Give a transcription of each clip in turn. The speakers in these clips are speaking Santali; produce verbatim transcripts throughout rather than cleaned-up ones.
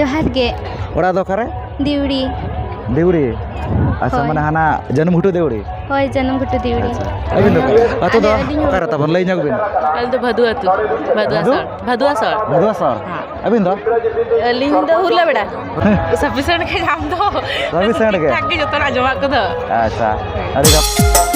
ᱡᱚᱦᱟᱨ ᱜᱮ᱾ ᱚᱲᱟᱜ ᱫᱚ ᱚᱠᱟᱨᱮ? ᱫᱤᱣᱲᱤ᱾ ᱫᱤᱣᱲᱤ? ᱟᱪᱪᱷᱟ, ᱦᱳᱭ᱾ ᱢᱟᱱᱮ ᱦᱟᱱᱟ ᱡᱟᱹᱱᱩᱢ ᱜᱷᱩᱴᱩ ᱫᱤᱣᱲᱤ? ᱦᱳᱭ, ᱡᱟᱹᱱᱩᱢ ᱜᱷᱩᱴᱩ ᱫᱤᱣᱲᱤ᱾ ᱟᱪᱪᱷᱟ᱾ ᱟᱹᱵᱤᱱ ᱫᱚ? ᱟᱹᱞᱤᱧ, ᱟᱹᱞᱤᱧ ᱦᱚᱸ᱾ ᱚᱠᱟᱨᱮ ᱛᱟᱵᱚᱱ? ᱞᱟᱹᱭ ᱧᱚᱜ ᱵᱤᱱ᱾ ᱟᱹᱞᱤᱧ ᱫᱚ ᱵᱷᱟᱫᱩ ᱟᱹᱛᱩ᱾ ᱵᱷᱟᱫᱩ? ᱵᱷᱟᱫᱩ ᱟᱥᱚᱲ᱾ ᱵᱷᱟᱫᱩ ᱟᱥᱚᱲ? ᱦᱮᱸ᱾ ᱟᱹᱵᱤᱱ ᱫᱚ? ᱟᱹᱞᱤᱧ ᱫᱚ ᱦᱩᱨᱞᱟᱹ ᱵᱮᱲᱟ᱾ ᱥᱟᱯᱷᱤᱥᱮᱱᱴ ᱜᱮ ᱧᱟᱢ ᱫᱚ᱾ ᱥᱟᱯᱷᱤᱥᱮᱱᱴ ᱜᱮ? ᱴᱷᱤᱠ ᱴᱷᱟᱠ ᱜᱮ ᱡᱚᱛᱚᱱᱟᱜ ᱡᱚᱢᱟᱜ ᱠᱚᱫᱚ᱾ ᱟᱪᱪᱷᱟ᱾ ᱟᱹᱰᱤ ᱱᱟᱯ-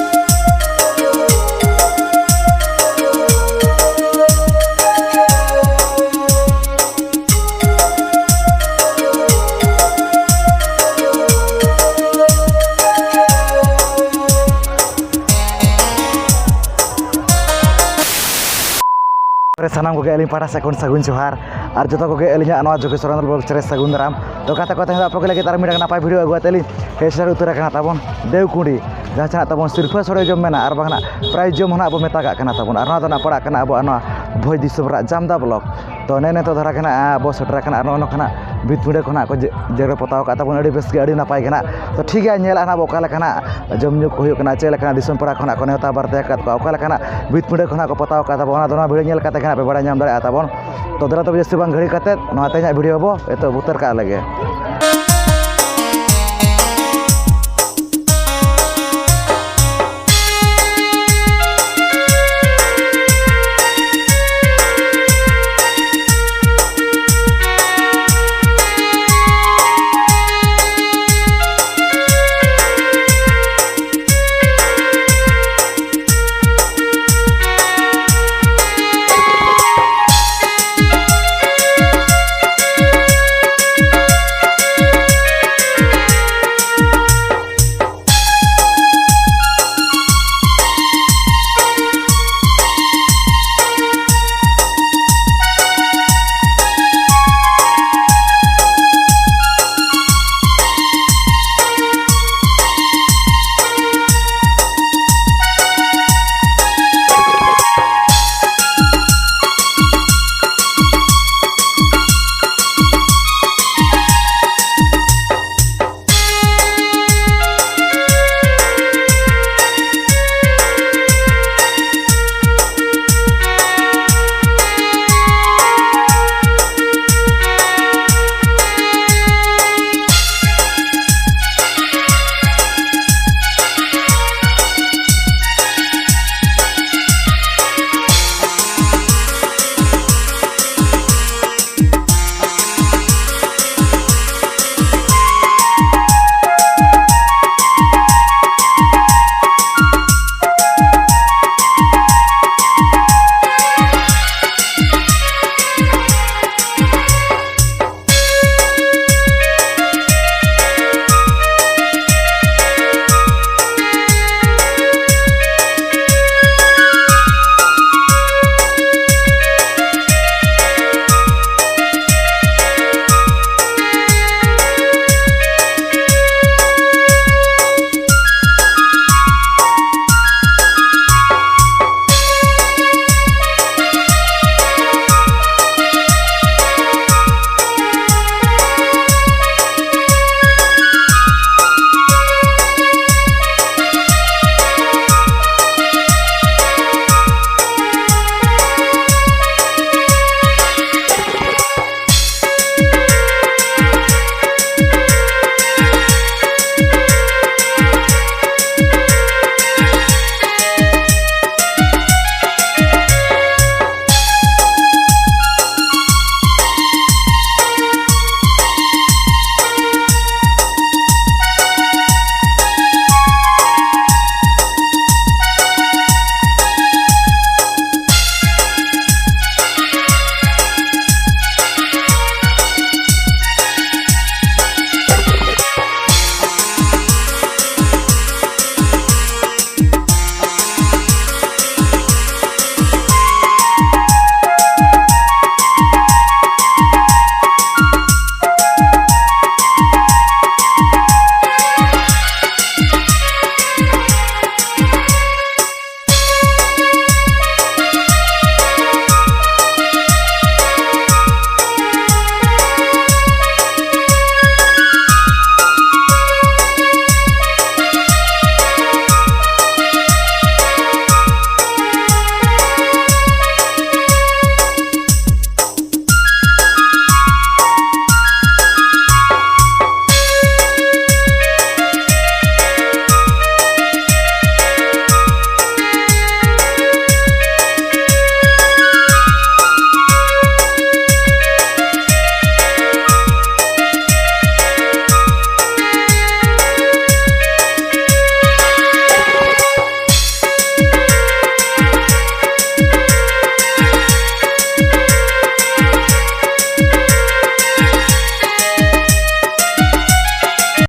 ᱨᱮ ᱥᱟᱱᱟᱢ ᱠᱚᱜᱮ ᱟᱹᱞᱤᱧ ᱯᱟᱦᱴᱟ ᱥᱮᱫ ᱠᱷᱚᱱ ᱥᱟᱹᱜᱩᱱ ᱡᱚᱦᱟᱨ᱾ ᱟᱨ ᱡᱚᱛᱚ ᱠᱚᱜᱮ ᱟᱹᱞᱤᱧᱟᱜ ᱱᱚᱣᱟ ᱡᱳᱜᱮᱥᱣᱚᱨ ᱟᱱᱚᱱᱫᱚ ᱵᱞᱚᱜ ᱨᱮ ᱥᱟᱹᱜᱩᱱ ᱫᱟᱨᱟᱢ᱾ ᱛᱚ ᱜᱟᱛᱮ ᱠᱚ, ᱛᱮᱦᱮᱧ ᱫᱚ ᱟᱯᱮ ᱠᱚ ᱞᱟᱹᱜᱤᱫ ᱟᱨ ᱢᱤᱫᱴᱟᱝ ᱱᱟᱯᱟᱭ ᱵᱷᱤᱰᱤᱭᱳ ᱟᱹᱜᱩ ᱠᱟᱛᱮ ᱞᱤᱧ ᱦᱮᱡ ᱥᱮᱴᱮᱨ ᱩᱛᱟᱹᱨ ᱟᱠᱟᱱᱟ ᱛᱟᱵᱚᱱ ᱫᱮᱣᱠᱩᱸᱰᱤ, ᱡᱟᱦᱟᱸ ᱪᱮ ᱱᱟᱜ ᱛᱟᱵᱚᱱ ᱥᱤᱨᱯᱷᱟᱹ ᱥᱚᱲᱮ ᱡᱚᱢ ᱢᱮᱱᱟᱜᱼᱟ, ᱟᱨ ᱵᱟᱝ ᱱᱟᱜ ᱯᱨᱟᱭᱤᱡᱽ ᱡᱚᱢ ᱦᱚᱸ ᱱᱟᱜ ᱵᱚ ᱢᱮᱛᱟᱜ ᱠᱟᱜ ᱠᱟᱱᱟ ᱛᱟᱵᱚᱱ᱾ ᱟᱨ ᱱᱚᱣᱟ ᱫᱚ ᱱᱟᱜ ᱯᱟᱲᱟᱜ ᱠᱟᱱᱟ ᱟᱵᱚᱣᱟᱜ ᱱᱚᱣᱟ ᱵᱷᱚᱸᱡᱽ ᱫᱤᱥᱚᱢ ᱨᱮᱱᱟᱜ ᱡᱟᱢᱫᱟ ᱵᱞᱚᱠ᱾ ᱛᱚ ᱱᱮᱜᱼᱮ ᱱᱤᱛᱚᱜ ᱫᱷᱟᱨᱟ ᱜᱮ ᱱᱟᱜ ᱵᱚ ᱥᱮᱴᱮᱨ ᱟᱠᱟᱱᱟ, ᱟᱨ ᱱᱚᱜᱼᱚ ᱱᱚᱝᱠᱟ ᱱᱟᱜ ᱵᱷᱤᱛ ᱯᱤᱸᱰᱟᱹ ᱠᱷᱚᱱᱟᱜ ᱠᱚ ᱡᱮ-, ᱡᱮᱨᱮᱲ ᱯᱚᱛᱟᱣ ᱟᱠᱟᱫ ᱛᱟᱵᱚᱱ, ᱟᱹᱰᱤ ᱵᱮᱥ ᱜᱮ, ᱟᱹᱰᱤ ᱱᱟᱯᱟᱭ ᱜᱮ ᱱᱟᱜ᱾ ᱛᱚ ᱴᱷᱤᱠ ᱜᱮᱭᱟ, ᱧᱮᱞᱟ ᱱᱟᱜ ᱵᱚ ᱚᱠᱟ ᱞᱮᱠᱟ ᱱᱟᱜ ᱡᱚᱢ ᱧᱩ ᱠᱚ ᱦᱩᱭᱩᱜ ᱠᱟᱱᱟ, ᱪᱮᱫ ᱞᱮᱠᱟ ᱱᱟᱜ ᱫᱤᱥᱚᱢ ᱯᱮᱲᱟ ᱠᱷᱚᱱᱟᱜ ᱠᱚ ᱱᱮᱣᱛᱟ ᱵᱟᱨᱛᱮ ᱟᱠᱟᱫ ᱠᱚᱣᱟ, ᱚᱠᱟ ᱞᱮᱠᱟ ᱱᱟᱜ ᱵᱷᱤᱛ ᱯᱤᱸᱰᱟᱹ ᱠᱷᱚᱱᱟᱜ ᱠᱚ ᱯᱚᱛᱟᱣ ᱟᱠᱟᱫ ᱛᱟᱵᱚᱱ, ᱚᱱᱟ ᱫᱚ ᱱᱚᱣᱟ ᱵᱷᱤᱰᱤᱭᱳ ᱧᱮᱞ ᱠᱟᱛᱮ ᱜᱮ ᱱᱟᱜ ᱯᱮ ᱵᱟᱲᱟᱭ ᱧᱟᱢ ᱫᱟᱲᱮᱭᱟᱜᱼᱟ ᱛᱟᱵᱚᱱ᱾ ᱛᱚ ᱫᱮᱞᱟ ᱛᱚᱵᱮ ᱡᱟᱹᱥᱛᱤ ᱵᱟᱝ ᱜᱷᱟᱹᱲᱤ ᱠᱟᱛᱮ ᱱᱚᱣᱟ ᱛᱮᱦᱮᱧᱟᱜ ᱵᱷᱤᱰᱤᱭᱳ ᱵᱚ ᱮᱛᱚᱦᱚᱵ ᱩᱛᱟᱹᱨ ᱠᱟᱜ ᱞᱮᱜᱮ᱾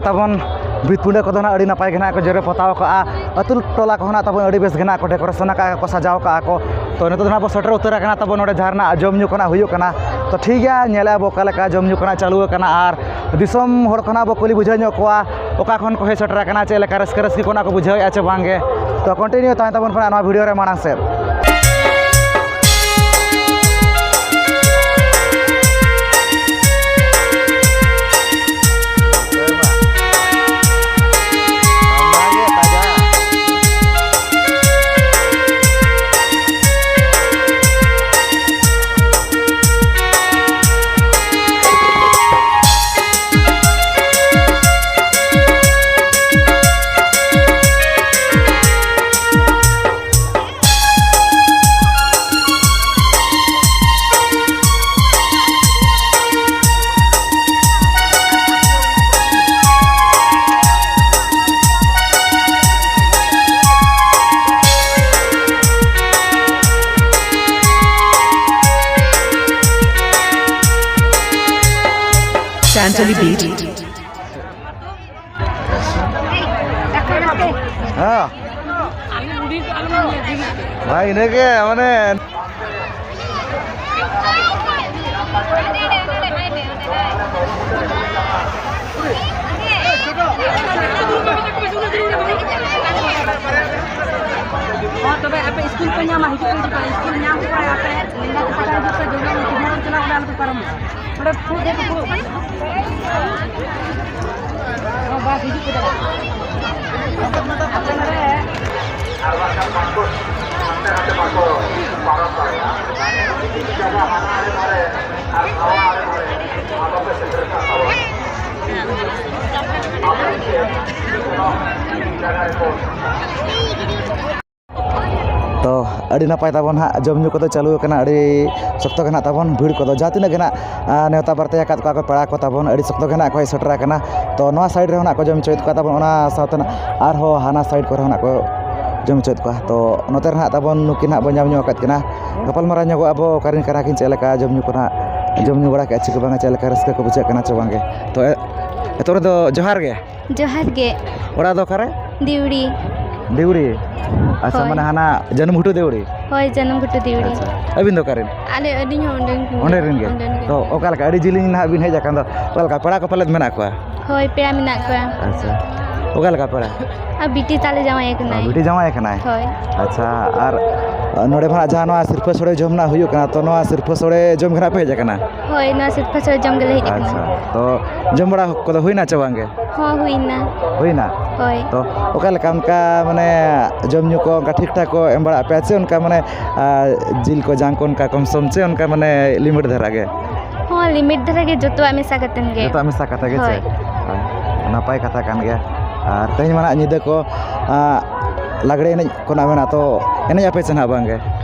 ᱛᱟᱵᱚᱱ ᱵᱷᱤᱛ ᱯᱤᱸᱰᱟᱹ ᱠᱚᱫᱚ ᱱᱟᱜ ᱟᱹᱰᱤ ᱱᱟᱯᱟᱭ ᱜᱮ ᱱᱟᱜ ᱠᱚ ᱡᱮᱨᱮᱲ ᱯᱚᱛᱟᱣ ᱠᱟᱜᱼᱟ᱾ ᱟᱹᱛᱩ ᱴᱚᱞᱟ ᱠᱚᱦᱚᱸ ᱱᱟᱜ ᱛᱟᱵᱚᱱ ᱟᱹᱰᱤ ᱵᱮᱥ ᱜᱮ ᱱᱟᱜ ᱠᱚ decoration ᱟᱠᱟᱫᱼᱟ ᱠᱚ, ᱥᱟᱡᱟᱣ ᱠᱟᱜᱼᱟ ᱠᱚ᱾ ᱛᱚ, ᱱᱤᱛᱚᱜ ᱫᱚ ᱱᱟᱜ ᱵᱚ ᱥᱮᱴᱮᱨ ᱩᱛᱟᱹᱨ ᱟᱠᱟᱱᱟ ᱛᱟᱵᱚᱱ ᱱᱚᱰᱮ ᱡᱟᱦᱟᱸ ᱨᱮᱱᱟᱜ ᱡᱚᱢ ᱧᱩ ᱠᱚ ᱱᱟᱜ ᱦᱩᱭᱩᱜ ᱠᱟᱱᱟ᱾ ᱛᱚ, ᱴᱷᱤᱠ ᱜᱮᱭᱟ, ᱧᱮᱞᱮᱜᱼᱟ ᱵᱚ ᱚᱠᱟ ᱞᱮᱠᱟ ᱡᱚᱢ ᱧᱩ ᱠᱚ ᱱᱟᱜ ᱪᱟᱹᱞᱩ ᱟᱠᱟᱱᱟ ᱟᱨ ᱫᱤᱥᱚᱢ ᱦᱚᱲ ᱠᱚ ᱱᱟᱜ ᱵᱚ ᱠᱩᱞᱤ ᱵᱩᱡᱷᱟᱹᱣ ᱧᱚᱜ ᱠᱚᱣᱟ, ᱚᱠᱟ ᱠᱷᱚᱱ ᱠᱚ ᱦᱮᱡ ᱥᱮᱴᱮᱨ ᱟᱠᱟᱱᱟ, ᱪᱮᱫ ᱞᱮᱠᱟ ᱨᱟᱹᱥᱠᱟᱹ ᱨᱟᱹᱥᱠᱤ ᱠᱚ ᱱᱟᱜ ᱠᱚ ᱵᱩᱡᱷᱟᱹᱣᱮᱫᱼᱟ ᱪᱮ ᱵᱟᱝ ᱜᱮ᱾ ᱛᱚ, continue ᱛᱟᱦᱮᱸ ᱛᱟᱵᱚᱱ ᱯᱮ ᱱᱚᱣᱟ video ᱨᱮ ᱢᱟᱲᱟᱝ ᱥᱮᱫ᱾ Chanchali beat. ᱦᱮᱸ᱾ ᱵᱷᱟᱭ, ᱤᱱᱟᱹᱜᱮ, ᱢᱟᱱᱮ᱾ ᱦᱚᱸ, ᱛᱚᱵᱮ ᱟᱯᱮ ᱥᱠᱩᱞ ᱯᱮ ᱧᱟᱢᱟ, ᱦᱤᱡᱩᱜ ᱯᱮ, ᱦᱤᱡᱩᱜ ᱯᱮ, ᱥᱠᱩᱞ ᱧᱟᱢ ᱯᱚᱨᱮ ᱟᱯᱮ ᱱᱮᱰᱟ ᱠᱟᱛᱮ ᱦᱤᱡᱩᱜ ᱯᱮ, ᱡᱚᱡᱚᱢ ᱠᱤᱱᱟᱹ ᱨᱮ ᱪᱟᱞᱟᱣ ᱠᱟᱛᱮ ᱟᱞᱚ ᱯᱮ ᱯᱟᱨᱚᱢᱚᱜᱼᱟ᱾ ᱚᱸᱰᱮ ᱯᱷᱩᱰ ᱫᱚ ᱫᱩᱯᱲᱩᱵ ᱠᱟᱱᱟ᱾ ᱦᱚᱸ, ᱵᱟᱥ ᱦᱤᱡᱩᱜ ᱯᱮ ᱫᱟᱲᱮᱭᱟᱜᱼᱟ᱾ ᱟᱯᱮ ᱱᱚᱰᱮ ᱟᱨ ᱵᱟᱝᱠᱷᱟᱱ ᱵᱟᱠᱚ, ᱦᱟᱱᱛᱮ ᱱᱟᱛᱮ ᱵᱟᱠᱚ ᱯᱟᱨᱚᱢ ᱫᱟᱲᱮᱭᱟᱜᱼᱟ᱾ ᱪᱟᱵᱟ ᱦᱟᱱᱟ ᱟᱲᱮ ᱫᱷᱟᱨᱮ ᱟᱨ ᱱᱟᱣᱟ ᱟᱲᱮ ᱫᱷᱟᱨᱮ ᱟᱞᱚᱯᱮ ᱥᱮᱴᱮᱨ ᱠᱟᱜ ᱛᱟᱵᱚᱱᱟ᱾ ᱟᱯᱮ ᱪᱮᱫ ᱡᱟᱭᱜᱟ ᱨᱮᱠᱚ ᱛᱚ, ᱟᱹᱰᱤ ᱱᱟᱯᱟᱭ ᱛᱟᱵᱚᱱ ᱦᱟᱸᱜ ᱡᱚᱢ ᱧᱩ ᱠᱚᱫᱚ ᱪᱟᱹᱞᱩ ᱟᱠᱟᱱᱟ, ᱟᱹᱰᱤ ᱥᱚᱠᱛᱚ ᱜᱮ ᱱᱟᱜ ᱛᱟᱵᱚᱱ ᱵᱷᱤᱲ ᱠᱚᱫᱚ, ᱡᱟᱦᱟᱸ ᱛᱤᱱᱟᱹᱜ ᱜᱮ ᱱᱟᱜ, ᱟᱸ, ᱱᱮᱣᱛᱟ ᱵᱟᱨᱛᱮ ᱟᱠᱟᱫ ᱠᱚᱣᱟ ᱠᱚ ᱯᱮᱲᱟ ᱠᱚ ᱛᱟᱵᱚᱱ, ᱟᱹᱰᱤ ᱥᱚᱠᱛᱚ ᱜᱮ ᱱᱟᱜ ᱠᱚ ᱦᱮᱡ ᱥᱮᱴᱮᱨ ᱟᱠᱟᱱᱟ᱾ ᱛᱚ, ᱱᱚᱣᱟ side ᱨᱮᱦᱚᱸ ᱱᱟᱜ ᱠᱚ ᱡᱚᱢ ᱦᱚᱪᱚᱭᱮᱫ ᱠᱚᱣᱟ ᱛᱟᱵᱚᱱ, ᱚᱱᱟ ᱥᱟᱶᱛᱮ ᱱᱟᱜ ᱟᱨᱦᱚᱸ ᱦᱟᱱᱟ side ᱠᱚᱨᱮ ᱦᱚᱸ ᱱᱟᱜ ᱠᱚ ᱡᱚᱢ ᱦᱚᱪᱚᱭᱮᱫ ᱠᱚᱣᱟ᱾ ᱛᱚ, ᱱᱚᱛᱮ ᱨᱮ ᱱᱟᱜ ᱛᱟᱵᱚᱱ ᱱᱩᱠᱤᱱ ᱱᱟᱜ ᱵᱚᱱ ᱧᱟᱢ ᱧᱚᱜ ᱟᱠᱟᱫ ᱠᱤᱱᱟ, ᱜᱟᱯᱟᱞ ᱢᱟᱨᱟᱣ ᱧᱚᱜᱚᱜ ᱟᱵᱚ ᱚᱠᱟᱨᱮᱱ ᱠᱟᱱᱟ ᱠᱤᱱ, ᱪᱮᱫ ᱞᱮᱠᱟ ᱡᱚᱢ ᱧᱩ ᱠᱚ ᱱᱟᱜ, ᱡᱚᱢ ᱧᱩ ᱵᱟᱲᱟ ᱠᱮᱫᱼᱟ ᱪᱮ ᱠᱚ ᱵᱟᱝᱟ, ᱪᱮᱫ ᱞᱮᱠᱟ ᱨᱟᱹᱥᱠᱟᱹ ᱠᱚ ᱵᱩᱡᱷᱟᱹᱜ ᱠᱟᱱᱟ ᱪᱮ ᱵᱟᱝᱜᱮ᱾ ᱛᱚ, ᱮ-, ᱮᱛᱚᱦᱚᱵ ᱨᱮᱫᱚ ᱡᱚᱦᱟᱨ ᱜᱮ᱾ ᱡᱚᱦᱟᱨ ᱜᱮ᱾ ᱚᱲᱟᱜ ᱫᱚ ᱚᱠᱟᱨᱮ? ᱫᱤᱣᱲᱤ᱾ ᱫᱤᱣᱲᱤ? ᱟᱪᱪᱷᱟ, ᱦᱳᱭ᱾ ᱢᱟᱱᱮ ᱦᱟᱱᱟ ᱡᱟᱹᱱᱩᱢ ᱜᱷᱩᱴᱩ ᱫᱤᱣᱲᱤ? ᱦᱳᱭ, ᱡᱟᱹᱱᱩᱢ ᱜᱷᱩᱴᱩ ᱫᱤᱣᱲᱤ᱾ ᱟᱪᱪᱷᱟ, ᱟᱹᱵᱤᱱ ᱫᱚ ᱚᱠᱟᱨᱮᱱ? ᱟᱞᱮ, ᱟᱹᱞᱤᱧ ᱦᱚᱸ ᱚᱸᱰᱮᱱ ᱠᱟᱱ ᱚᱸᱰᱮ ᱜᱮᱭᱟ᱾ ᱨᱮᱱ ᱜᱮ? ᱚᱸᱰᱮᱱ ᱜᱮ᱾ ᱛᱚ, ᱚᱠᱟ ᱞᱮᱠᱟ ᱟᱹᱰᱤ ᱡᱤᱞᱤᱧ ᱱᱟᱦᱟᱜ ᱵᱤᱱ ᱦᱮᱡ ᱟᱠᱟᱱ ᱫᱚ, ᱚᱠᱟ ᱞᱮᱠᱟ ᱯᱮᱲᱟ ᱠᱚ ᱯᱟᱞᱮᱫ ᱢᱮᱱᱟᱜ ᱠᱚᱣᱟ? ᱦᱳᱭ, ᱯᱮᱲᱟ ᱢᱮᱱᱟᱜ ᱠᱚᱣᱟ᱾ ᱟᱪᱪᱷᱟ, ᱚᱠᱟ ᱞᱮᱠᱟ ᱯᱮᱲᱟ? ᱟᱨ ᱵᱤᱴᱤ ᱛᱟᱞᱮ ᱡᱟᱶᱟᱭ ᱠᱟᱱᱟᱭ᱾ ᱵᱤᱴᱤ ᱡᱟᱶᱟᱭ ᱠᱟᱱᱟᱭ? ᱦᱳᱭ᱾ ᱟᱪᱪᱷᱟ, ᱟᱨ ᱱᱚᱰᱮ ᱢᱟ ᱡᱟᱦᱟᱸ ᱱᱚᱣᱟ ᱥᱤᱨᱯᱟᱹ ᱥᱳᱲᱮ ᱡᱚᱢ ᱨᱮᱱᱟᱜ ᱦᱩᱭᱩᱜ ᱠᱟᱱᱟ, ᱛᱚ ᱱᱚᱣᱟ ᱥᱤᱨᱯᱟᱹ ᱥᱳᱲᱮ ᱡᱚᱢ ᱜᱮ ᱱᱟᱜ ᱯᱮ ᱦᱮᱡ ᱟᱠᱟᱱᱟ? ᱦᱳᱭ, ᱱᱚᱣᱟ ᱥᱤᱨᱯᱟᱹ ᱥᱳᱲᱮ ᱡᱚᱢ ᱜᱮᱞᱮ ᱦᱮᱡ ᱟᱠᱟᱱᱟ᱾ ᱟᱪᱪᱷᱟ, ᱛᱚ ᱡᱚᱢ ᱵᱟᱲᱟ ᱠᱚᱫᱚ ᱦᱩᱭᱱᱟ ᱪᱮ ᱵᱟᱝ ᱜᱮ? ᱦᱚᱸ, ᱦᱩᱭᱱᱟ᱾ ᱦᱩᱭᱱᱟ? ᱦᱳᱭ᱾ ᱛᱚ ᱚᱠᱟ ᱞᱮᱠᱟ ᱚᱱᱠᱟ ᱢᱟᱱᱮ ᱡᱚᱢ ᱧᱩ ᱠᱚ ᱚᱱᱠᱟ ᱴᱷᱤᱠ ᱴᱷᱟᱠ ᱠᱚ ᱮᱢ ᱵᱟᱲᱟ ᱟᱯᱮᱭᱟ ᱪᱮ ᱚᱱᱠᱟ ᱢᱟᱱᱮ, ᱟᱨ ᱡᱤᱞ ᱠᱚ ᱡᱟᱝ ᱠᱚ ᱚᱱᱠᱟ ᱠᱚᱢ ᱥᱚᱢ ᱪᱮ ᱚᱱᱠᱟ ᱢᱟᱱᱮ ᱞᱤᱢᱤᱴ ᱫᱷᱟᱨᱟ ᱜᱮ? ᱦᱚᱸ, ᱞᱤᱢᱤᱴ ᱫᱷᱟᱨᱟ ᱜᱮ, ᱡᱚᱛᱚᱣᱟᱜ ᱢᱮᱥᱟ ᱠᱟᱛᱮᱱ ᱜᱮ᱾ ᱡᱚᱛᱚᱣᱟᱜ ᱢᱮᱥᱟ ᱠᱟᱛᱮ ᱜᱮ ᱪᱮ? ᱦᱳᱭ᱾ ᱦᱳᱭ, ᱱᱟᱯᱟᱭ ᱠᱟᱛᱷᱟ ᱠᱟᱱ ᱜᱮᱭᱟ᱾ ᱟᱨ ᱛᱮᱦᱮᱧ ᱢᱟ ᱱᱟᱜ ᱧᱤᱫᱟᱹ ᱠᱚ, ᱟᱸ, ᱞᱟᱜᱽᱲᱮ ᱮᱱᱮᱡ ᱠᱚ ᱱᱟᱜ ᱢᱮᱱᱟᱜᱼᱟ, ᱛᱚ ᱮᱱᱮᱡ ᱟᱯᱮ ᱪᱮ ᱱᱟᱜ ᱵᱟᱝ ᱜᱮ?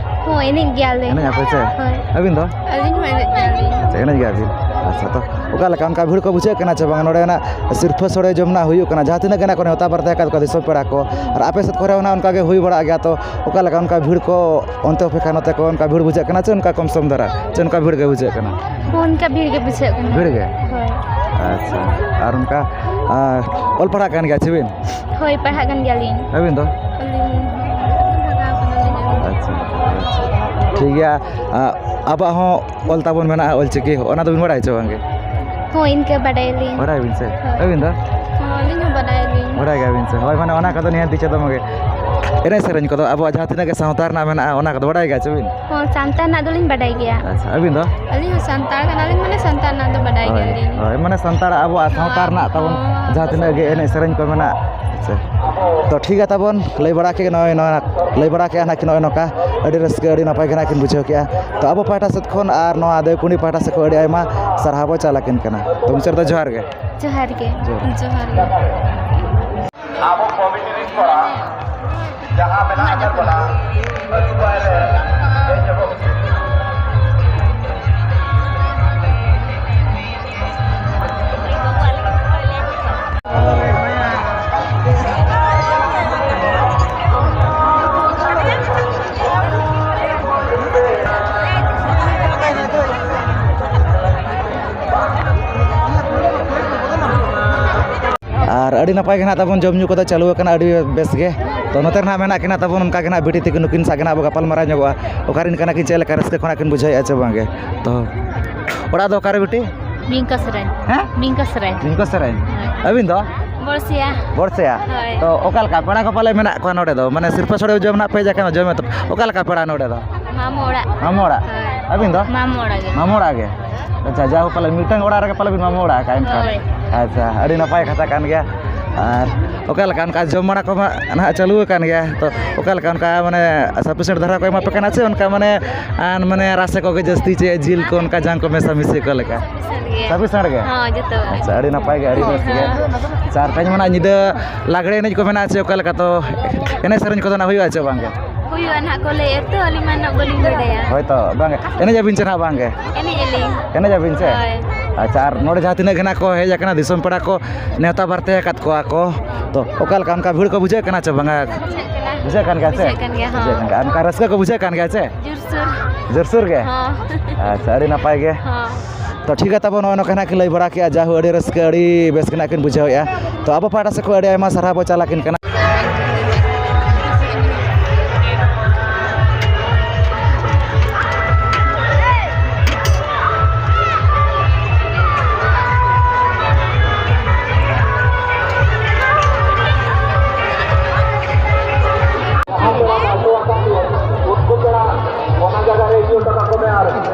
ᱦᱚᱸ, ᱮᱱᱮᱡ ᱜᱮᱭᱟᱞᱮ᱾ ᱮᱱᱮᱡ ᱟᱯᱮ ᱪᱮ? ᱦᱳᱭ᱾ ᱟᱹᱵᱤᱱ ᱫᱚ? ᱟᱹᱞᱤᱧ ᱦᱚᱸ ᱮᱱᱮᱡ ᱜᱮᱭᱟᱞᱤᱧ᱾ ᱟᱪᱪᱷᱟ, ᱮᱱᱮᱡ ᱜᱮᱭᱟ ᱵᱤᱱ᱾ ᱟᱪᱪᱷᱟ, ᱛᱚ ᱚᱠᱟ ᱞᱮᱠᱟ ᱚᱱᱠᱟ ᱵᱷᱤᱲ ᱠᱚ ᱵᱩᱡᱷᱟᱹᱜ ᱠᱟᱱᱟ ᱪᱮ ᱵᱟᱝ? ᱱᱚᱰᱮ ᱱᱟᱜ ᱥᱤᱨᱯᱷᱟᱹ ᱥᱳᱲᱮ ᱡᱚᱢ ᱱᱟᱜ ᱦᱩᱭᱩᱜ ᱠᱟᱱᱟ, ᱡᱟᱦᱟᱸ ᱛᱤᱱᱟᱹᱜ ᱜᱮ ᱱᱟᱜ ᱠᱚ ᱱᱮᱣᱛᱟ ᱵᱟᱨᱛᱮ ᱟᱠᱟᱫ ᱠᱚᱣᱟ ᱫᱤᱥᱚᱢ ᱯᱮᱲᱟ ᱠᱚ, ᱟᱨ ᱟᱯᱮ ᱥᱮᱫ ᱠᱚᱨᱮ ᱦᱚᱸ ᱱᱟᱜ ᱚᱱᱠᱟ ᱜᱮ ᱦᱩᱭ ᱵᱟᱲᱟᱜ ᱜᱮᱭᱟ, ᱛᱚ ᱚᱠᱟ ᱞᱮᱠᱟ ᱚᱱᱠᱟ ᱵᱷᱤᱲ ᱠᱚ ᱚᱱᱛᱮ ᱚᱯᱮᱠᱷᱟ ᱱᱚᱛᱮ ᱠᱚ ᱚᱱᱠᱟ ᱵᱷᱤᱲ ᱵᱩᱡᱷᱟᱹᱜ ᱠᱟᱱᱟ ᱪᱮ ᱚᱱᱠᱟ ᱠᱚᱢ ᱥᱚᱢ ᱫᱷᱟᱨᱟ, ᱪᱮ ᱚᱱᱠᱟ ᱵᱷᱤᱲ ᱜᱮ ᱵᱩᱡᱷᱟᱹᱜ ᱠᱟᱱᱟ? ᱦᱚᱸ, ᱚᱱᱠᱟ ᱵᱷᱤᱲ ᱜᱮ ᱵᱩᱡᱷᱟᱹᱜ ᱠᱟᱱᱟ᱾ ᱵᱷᱤᱲ ᱜᱮ? ᱦᱳᱭ᱾ ᱟᱪᱪᱷᱟ, ᱟᱨ ᱚᱱᱠᱟ, ᱟᱨ ᱚᱞ ᱯᱟᱲᱦᱟᱜ ᱠᱟᱱ ᱜᱮᱭᱟ ᱪᱮ ᱵᱤᱱ? ᱦᱳᱭ, ᱯᱟᱲᱦᱟᱜ ᱠᱟᱱ ᱜᱮᱭᱟᱞᱤᱧ᱾ ᱟᱹᱵᱤᱱ ᱫᱚ? ᱟᱹᱞᱤᱧ ᱵᱷᱟᱜᱟᱣ ᱠᱟᱱᱟᱞᱤᱧ᱾ ᱟᱪᱪᱷᱟ, ᱟᱪᱪᱷᱟ᱾ ᱴᱷᱤᱠ ᱜᱮᱭᱟ᱾ ᱟ, ᱟᱵᱚᱣᱟᱜ ᱦᱚᱸ ᱚᱞ ᱛᱟᱵᱚᱱ ᱢᱮᱱᱟᱜᱼᱟ, ᱚᱞ ᱪᱤᱠᱤ, ᱚᱱᱟ ᱫᱚᱵᱤᱱ ᱵᱟᱲᱟᱭᱟ ᱪᱮ ᱵᱟᱝ ᱜᱮ? ᱦᱳᱭ, ᱤᱱᱠᱟᱹ ᱵᱟᱰᱟᱭᱟᱞᱤᱧ᱾ ᱵᱟᱲᱟᱭᱟᱵᱤᱱ ᱥᱮ? ᱦᱳᱭ᱾ ᱟᱹᱵᱤᱱ ᱫᱚ? ᱦᱚᱸ, ᱟᱹᱞᱤᱧ ᱦᱚᱸ ᱵᱟᱰᱟᱭᱟᱞᱤᱧ᱾ ᱵᱟᱲᱟᱭ ᱜᱮᱭᱟᱵᱤᱱ ᱥᱮ? ᱦᱳᱭ, ᱢᱟᱱᱮ ᱚᱱᱟ ᱠᱚᱫᱚ ᱱᱤᱦᱟᱹᱛ ᱪᱮᱫᱚᱜ ᱢᱟᱜᱮ᱾ ᱮᱱᱮᱡ ᱥᱮᱨᱮᱧ ᱠᱚᱫᱚ ᱟᱵᱚᱣᱟᱜ ᱡᱟᱦᱟᱸ ᱛᱤᱱᱟᱹᱜ ᱜᱮ ᱥᱟᱶᱛᱟ ᱨᱮᱱᱟᱜ ᱢᱮᱱᱟᱜᱼᱟ, ᱚᱱᱟ ᱠᱚᱫᱚ ᱵᱟᱲᱟᱭ ᱜᱮᱭᱟ ᱪᱮ ᱵᱤᱱ? ᱦᱚᱸ, ᱥᱟᱶᱛᱟ ᱨᱮᱱᱟᱜ ᱫᱚᱞᱤᱧ ᱵᱟᱰᱟᱭ ᱜᱮᱭᱟ᱾ ᱟᱪᱪᱷᱟ, ᱟᱹᱵᱤᱱ ᱫᱚ? ᱟᱹᱞᱤᱧ ᱦᱚᱸ ᱥᱟᱱᱛᱟᱲ ᱠᱟᱱᱟᱞᱤᱧ, ᱢᱟᱱᱮ ᱥᱟᱱᱛᱟᱲ ᱨᱮᱱᱟᱜ ᱫᱚ ᱵᱟᱰᱟᱭ ᱦᱳᱭ, ᱜᱮᱭᱟᱞᱤᱧ᱾ ᱦᱳᱭ, ᱢᱟᱱᱮ ᱥᱟᱱᱛᱟᱲᱟᱜ ᱟᱵᱚᱣᱟᱜ ᱥᱟᱶᱛᱟ ᱨᱮᱱᱟᱜ ᱛᱟᱵᱚᱱ ᱦᱚᱸ, ᱡᱟᱦᱟᱸ ᱛᱤᱱᱟᱹᱜ ᱜᱮ ᱮᱱᱮᱡ ᱥᱮᱨᱮᱧ ᱠᱚ ᱢᱮᱱᱟᱜ᱾ ᱟᱪᱪᱷᱟ, ᱛᱚ ᱴᱷᱤᱠ ᱜᱮᱭᱟ ᱛᱟᱵᱚᱱ, ᱞᱟᱹᱭ ᱵᱟᱲᱟ ᱠᱮᱫ ᱱᱚᱜᱼᱚᱭ ᱱᱚᱣᱟ, ᱞᱟᱹᱭ ᱵᱟᱲᱟ ᱠᱮᱫᱼᱟ ᱱᱟᱜ ᱠᱤᱱ ᱱᱚᱜᱼᱚᱭ ᱱᱚᱝᱠᱟ, ᱟᱹᱰᱤ ᱨᱟᱹᱥᱠᱟᱹ, ᱟᱹᱰᱤ ᱱᱟᱯᱟᱭ ᱜᱮ ᱱᱟᱜ ᱠᱤᱱ ᱵᱩᱡᱷᱟᱹᱣ ᱠᱮᱫᱼᱟ᱾ ᱛᱚ ᱟᱵᱚ ᱯᱟᱦᱴᱟ ᱥᱮᱫ ᱠᱷᱚᱱ ᱟᱨ ᱱᱚᱣᱟ ᱫᱮᱣᱠᱩᱱᱰᱤ ᱯᱟᱦᱴᱟ ᱥᱮᱫ ᱠᱷᱚᱱ ᱟᱹᱰᱤ ᱟᱭᱢᱟ ᱥᱟᱨᱦᱟᱣ ᱵᱚ ᱪᱟᱞ ᱟᱹᱠᱤᱱ ᱠᱟᱱᱟ᱾ ᱛᱚ ᱢᱩᱪᱟᱹᱫ ᱨᱮᱫᱚ ᱡᱚᱦᱟᱨ ᱜᱮ᱾ ᱡᱚᱦᱟᱨ ᱜᱮ᱾ ᱡᱚᱦᱟᱨ᱾ ᱡᱚᱦᱟᱨ ᱜᱮ᱾ ᱟᱵᱚ ᱠᱚᱢᱤᱴᱤ ᱨᱤᱱ ᱠᱚᱲᱟ ᱡᱟᱦᱟᱸ ᱢᱮᱱᱟᱜ ᱟᱠᱟᱫ ᱵᱚᱱᱟ, ᱟᱹᱛᱩ ᱵᱟᱭᱨᱮ ᱦᱮᱡ ᱧᱚᱜᱚᱜ ᱢᱮ᱾ ᱟᱹᱰᱤ ᱱᱟᱯᱟᱭ ᱜᱮ ᱱᱟᱦᱟᱜ ᱛᱟᱵᱚᱱ ᱡᱚᱢ ᱧᱩ ᱠᱚᱫᱚ ᱪᱟᱹᱞᱩ ᱟᱠᱟᱱᱟ, ᱟᱹᱰᱤ ᱵᱮᱥ ᱜᱮ᱾ ᱛᱚ, ᱱᱚᱛᱮ ᱨᱮ ᱱᱟᱦᱟᱜ ᱢᱮᱱᱟᱜ ᱠᱤᱱᱟ ᱛᱟᱵᱚᱱ ᱚᱱᱠᱟ ᱜᱮ ᱱᱟᱦᱟᱜ ᱵᱤᱴᱤ ᱛᱟᱹᱠᱤᱱ, ᱱᱩᱠᱤᱱ ᱥᱟᱶ ᱜᱮ ᱱᱟᱦᱟᱜ ᱵᱚ ᱜᱟᱯᱟᱞ ᱢᱟᱨᱟᱣ ᱧᱚᱜᱚᱜᱼᱟ, ᱚᱠᱟᱨᱮᱱ ᱠᱟᱱᱟ ᱠᱤᱱ, ᱪᱮᱫ ᱞᱮᱠᱟ ᱨᱟᱹᱥᱠᱟᱹ ᱠᱷᱚᱱᱟᱜ ᱠᱤᱱ ᱵᱩᱡᱷᱟᱹᱣᱮᱫᱼᱟ ᱪᱮ ᱵᱟᱝᱜᱮ᱾ ᱛᱚ, ᱚᱲᱟᱜ ᱫᱚ ᱚᱠᱟᱨᱮ ᱵᱤᱴᱤ? ᱵᱤᱝᱠᱟ ᱥᱮᱨᱮᱧ᱾ ᱦᱮᱸ? ᱵᱤᱝᱠᱟ ᱥᱮᱨᱮᱧ᱾ ᱵᱤᱝᱠᱟ ᱥᱮᱨᱮᱧ᱾ ᱦᱳᱭ᱾ ᱟᱹᱵᱤᱱ ᱫᱚ? ᱵᱚᱲᱥᱤᱭᱟ᱾ ᱵᱚᱲᱥᱤᱭᱟ? ᱦᱳᱭ᱾ ᱛᱚ, ᱚᱠᱟ ᱞᱮᱠᱟ ᱯᱮᱲᱟ ᱠᱚ ᱯᱟᱞᱮ ᱢᱮᱱᱟᱜ ᱠᱚᱣᱟ ᱱᱚᱰᱮ ᱫᱚ? ᱢᱟᱱᱮ, ᱥᱤᱨᱯᱟᱹ ᱥᱳᱲᱮ ᱡᱚᱢ ᱱᱟᱜ ᱯᱮ ᱦᱮᱡ ᱟᱠᱟᱱᱟ, ᱡᱚᱢ ᱮᱛᱚ-, ᱚᱠᱟ ᱞᱮᱠᱟ ᱯᱮᱲᱟ ᱱᱚᱰᱮ ᱫᱚ? ᱢᱟᱢᱚ ᱚᱲᱟᱜ᱾ ᱢᱟᱢᱚ ᱚᱲᱟᱜ? ᱦᱳᱭ᱾ ᱟᱹᱵᱤᱱ ᱫᱚ? ᱢᱟᱢᱚ ᱚᱲᱟᱜ ᱜᱮ᱾ ᱢᱟᱢᱚ ᱚᱲᱟᱜ ᱜᱮ? ᱟᱪᱪᱷᱟ, ᱡᱟᱭᱦᱳᱠ, ᱯᱟᱞᱮ ᱢᱤᱫᱴᱟᱝ ᱚᱲᱟᱜ ᱨᱮᱜᱮ ᱯᱟᱞᱮ ᱵᱤᱱ ᱢᱟᱢᱚ ᱚᱲᱟᱜ ᱟᱠᱟᱫᱼᱟ ᱮᱱᱠᱷᱟᱱ᱾ ᱦᱳᱭ᱾ ᱟᱪᱪᱷᱟ, ᱟᱹᱰᱤ ᱱᱟᱯᱟᱭ ᱠᱟᱛᱷᱟ ᱠᱟᱱ ᱜᱮᱭᱟ᱾ ᱟᱨ ᱚᱠᱟ ᱞᱮᱠᱟ ᱚᱱᱠᱟ ᱡᱚᱢ ᱵᱟᱲᱟ ᱠᱚᱢᱟ ᱱᱟᱦᱟᱜ ᱪᱟᱹᱞᱩ ᱟᱠᱟᱱ ᱜᱮᱭᱟ, ᱛᱚ ᱚᱠᱟ ᱞᱮᱠᱟ ᱚᱱᱠᱟ ᱢᱟᱱᱮ sufficient ᱫᱷᱟᱨᱟ ᱠᱚ ᱮᱢᱟ ᱯᱮ ᱠᱟᱱᱟ ᱪᱮ ᱚᱱᱠᱟ ᱢᱟᱱᱮ, ᱟᱨ ᱢᱟᱱᱮ ᱨᱟᱥᱮ ᱠᱚᱜᱮ ᱡᱟᱹᱥᱛᱤ ᱪᱮ ᱡᱤᱞ ᱠᱚ ᱚᱱᱠᱟ ᱡᱟᱝ ᱠᱚ ᱢᱮᱥᱟ ᱢᱤᱥᱤ ᱚᱠᱟ ᱞᱮᱠᱟ? Sufficient ᱜᱮ᱾ Sufficient ᱜᱮ? ᱦᱚᱸ, ᱡᱚᱛᱚ᱾ ᱟᱪᱪᱷᱟ, ᱟᱹᱰᱤ ᱱᱟᱯᱟᱭ ᱜᱮ, ᱟᱹᱰᱤ ᱵᱮᱥ ᱜᱮ᱾ ᱦᱮᱸ᱾ ᱟᱪᱪᱷᱟ, ᱟᱨ ᱛᱮᱦᱮᱧ ᱢᱟ ᱱᱟᱦᱟᱜ ᱧᱤᱫᱟᱹ ᱞᱟᱜᱽᱲᱮ ᱮᱱᱮᱡ ᱠᱚ ᱢᱮᱱᱟᱜᱼᱟ ᱪᱮ ᱚᱠᱟ ᱞᱮᱠᱟ, ᱛᱚ ᱮᱱᱮᱡ ᱥᱮᱨᱮᱧ ᱠᱚᱫᱚ ᱱᱟᱦᱟᱜ ᱦᱩᱭᱩᱜᱼᱟ ᱪᱮ ᱵᱟᱝ ᱜᱮ? ᱦᱩᱭᱩᱜᱼᱟ ᱱᱟᱦᱟᱜ ᱠᱚ ᱞᱟᱹᱭᱮᱫ ᱛᱚ, ᱟᱹᱞᱤᱧ ᱢᱟ ᱩᱱᱟᱹᱜ ᱵᱟᱹᱞᱤᱧ ᱵᱟᱰᱟᱭᱟ᱾ ᱦᱳᱭ ᱛᱚ, ᱵᱟᱝ ᱜᱮ᱾ ᱮᱱᱮᱡ ᱟᱵᱤᱱ ᱪᱮ ᱱᱟᱦᱟᱜ ᱵᱟᱝ ᱜᱮ? ᱮᱱᱮᱡ ᱟᱹᱞᱤᱧ᱾ ᱮᱱᱮᱡ ᱟᱵᱤᱱ ᱪᱮ? ᱦᱳᱭ᱾ ᱟᱪᱪᱷᱟ, ᱟᱨ ᱱᱚᱰᱮ ᱡᱟᱦᱟᱸ ᱛᱤᱱᱟᱹᱜ ᱜᱮ ᱱᱟᱦᱟᱜ ᱠᱚ ᱦᱮᱡ ᱟᱠᱟᱱᱟ ᱫᱤᱥᱚᱢ ᱯᱮᱲᱟ ᱠᱚ, ᱱᱮᱣᱛᱟ ᱵᱟᱨᱛᱮ ᱟᱠᱟᱫ ᱠᱚᱣᱟ ᱠᱚ, ᱛᱚ ᱚᱠᱟ ᱞᱮᱠᱟ ᱚᱱᱠᱟ ᱵᱷᱤᱲ ᱠᱚ ᱵᱩᱡᱷᱟᱹᱜ ᱠᱟᱱᱟ ᱪᱮ ᱵᱟᱝᱟ? ᱵᱩᱡᱷᱟᱹᱜ ᱠᱟᱱ ᱜᱮᱭᱟ ᱪᱮ? ᱵᱩᱡᱷᱟᱹᱜ ᱠᱟᱱ ᱜᱮᱭᱟ, ᱦᱚᱸ᱾ ᱵᱩᱡᱷᱟᱹᱜ ᱠᱟᱱ ᱜᱮᱭᱟ᱾ ᱚᱱᱠᱟ ᱨᱟᱹᱥᱠᱟᱹ ᱠᱚ ᱵᱩᱡᱷᱟᱹᱜ ᱠᱟᱱ ᱜᱮᱭᱟ ᱪᱮ? ᱡᱳᱨᱥᱳᱨ᱾ ᱡᱳᱨᱥᱳᱨ ᱜᱮ? ᱦᱚᱸ᱾ ᱟᱪᱪᱷᱟ, ᱟᱹᱰᱤ ᱱᱟᱯᱟᱭ ᱜᱮ᱾ ᱦᱚᱸ᱾ ᱛᱚ ᱴᱷᱤᱠ ᱜᱮᱭᱟ ᱛᱟᱵᱚ, ᱱᱚᱜᱼᱚᱭ ᱱᱚᱝᱠᱟ ᱱᱟᱜ ᱠᱤᱱ ᱞᱟᱹᱭ ᱵᱟᱲᱟ ᱠᱮᱜᱼᱟ, ᱡᱟᱭᱦᱳᱠ ᱟᱹᱰᱤ ᱨᱟᱹᱥᱠᱟᱹ, ᱟᱹᱰᱤ ᱵᱮᱥ ᱜᱮ ᱱᱟᱜ ᱠᱤᱱ ᱵᱩᱡᱷᱟᱹᱣᱮᱜᱼᱟ᱾ ᱛᱚ ᱟᱵᱚ ᱯᱟᱦᱴᱟ ᱥᱮᱫ ᱠᱷᱚᱱ ᱟᱹᱰᱤ ᱟᱭᱢᱟ ᱥᱟᱨᱦᱟᱣ ᱵᱚ ᱪᱟᱞ ᱟᱹᱠᱤᱱ ᱠᱟᱱᱟ᱾ ᱩᱱᱠᱩ ᱯᱮᱲᱟ ᱚᱱᱟ ᱡᱟᱭᱜᱟ ᱨᱮ ᱤᱫᱤ ᱦᱚᱴᱚ ᱠᱟᱠᱚ ᱢᱮ ᱟᱨ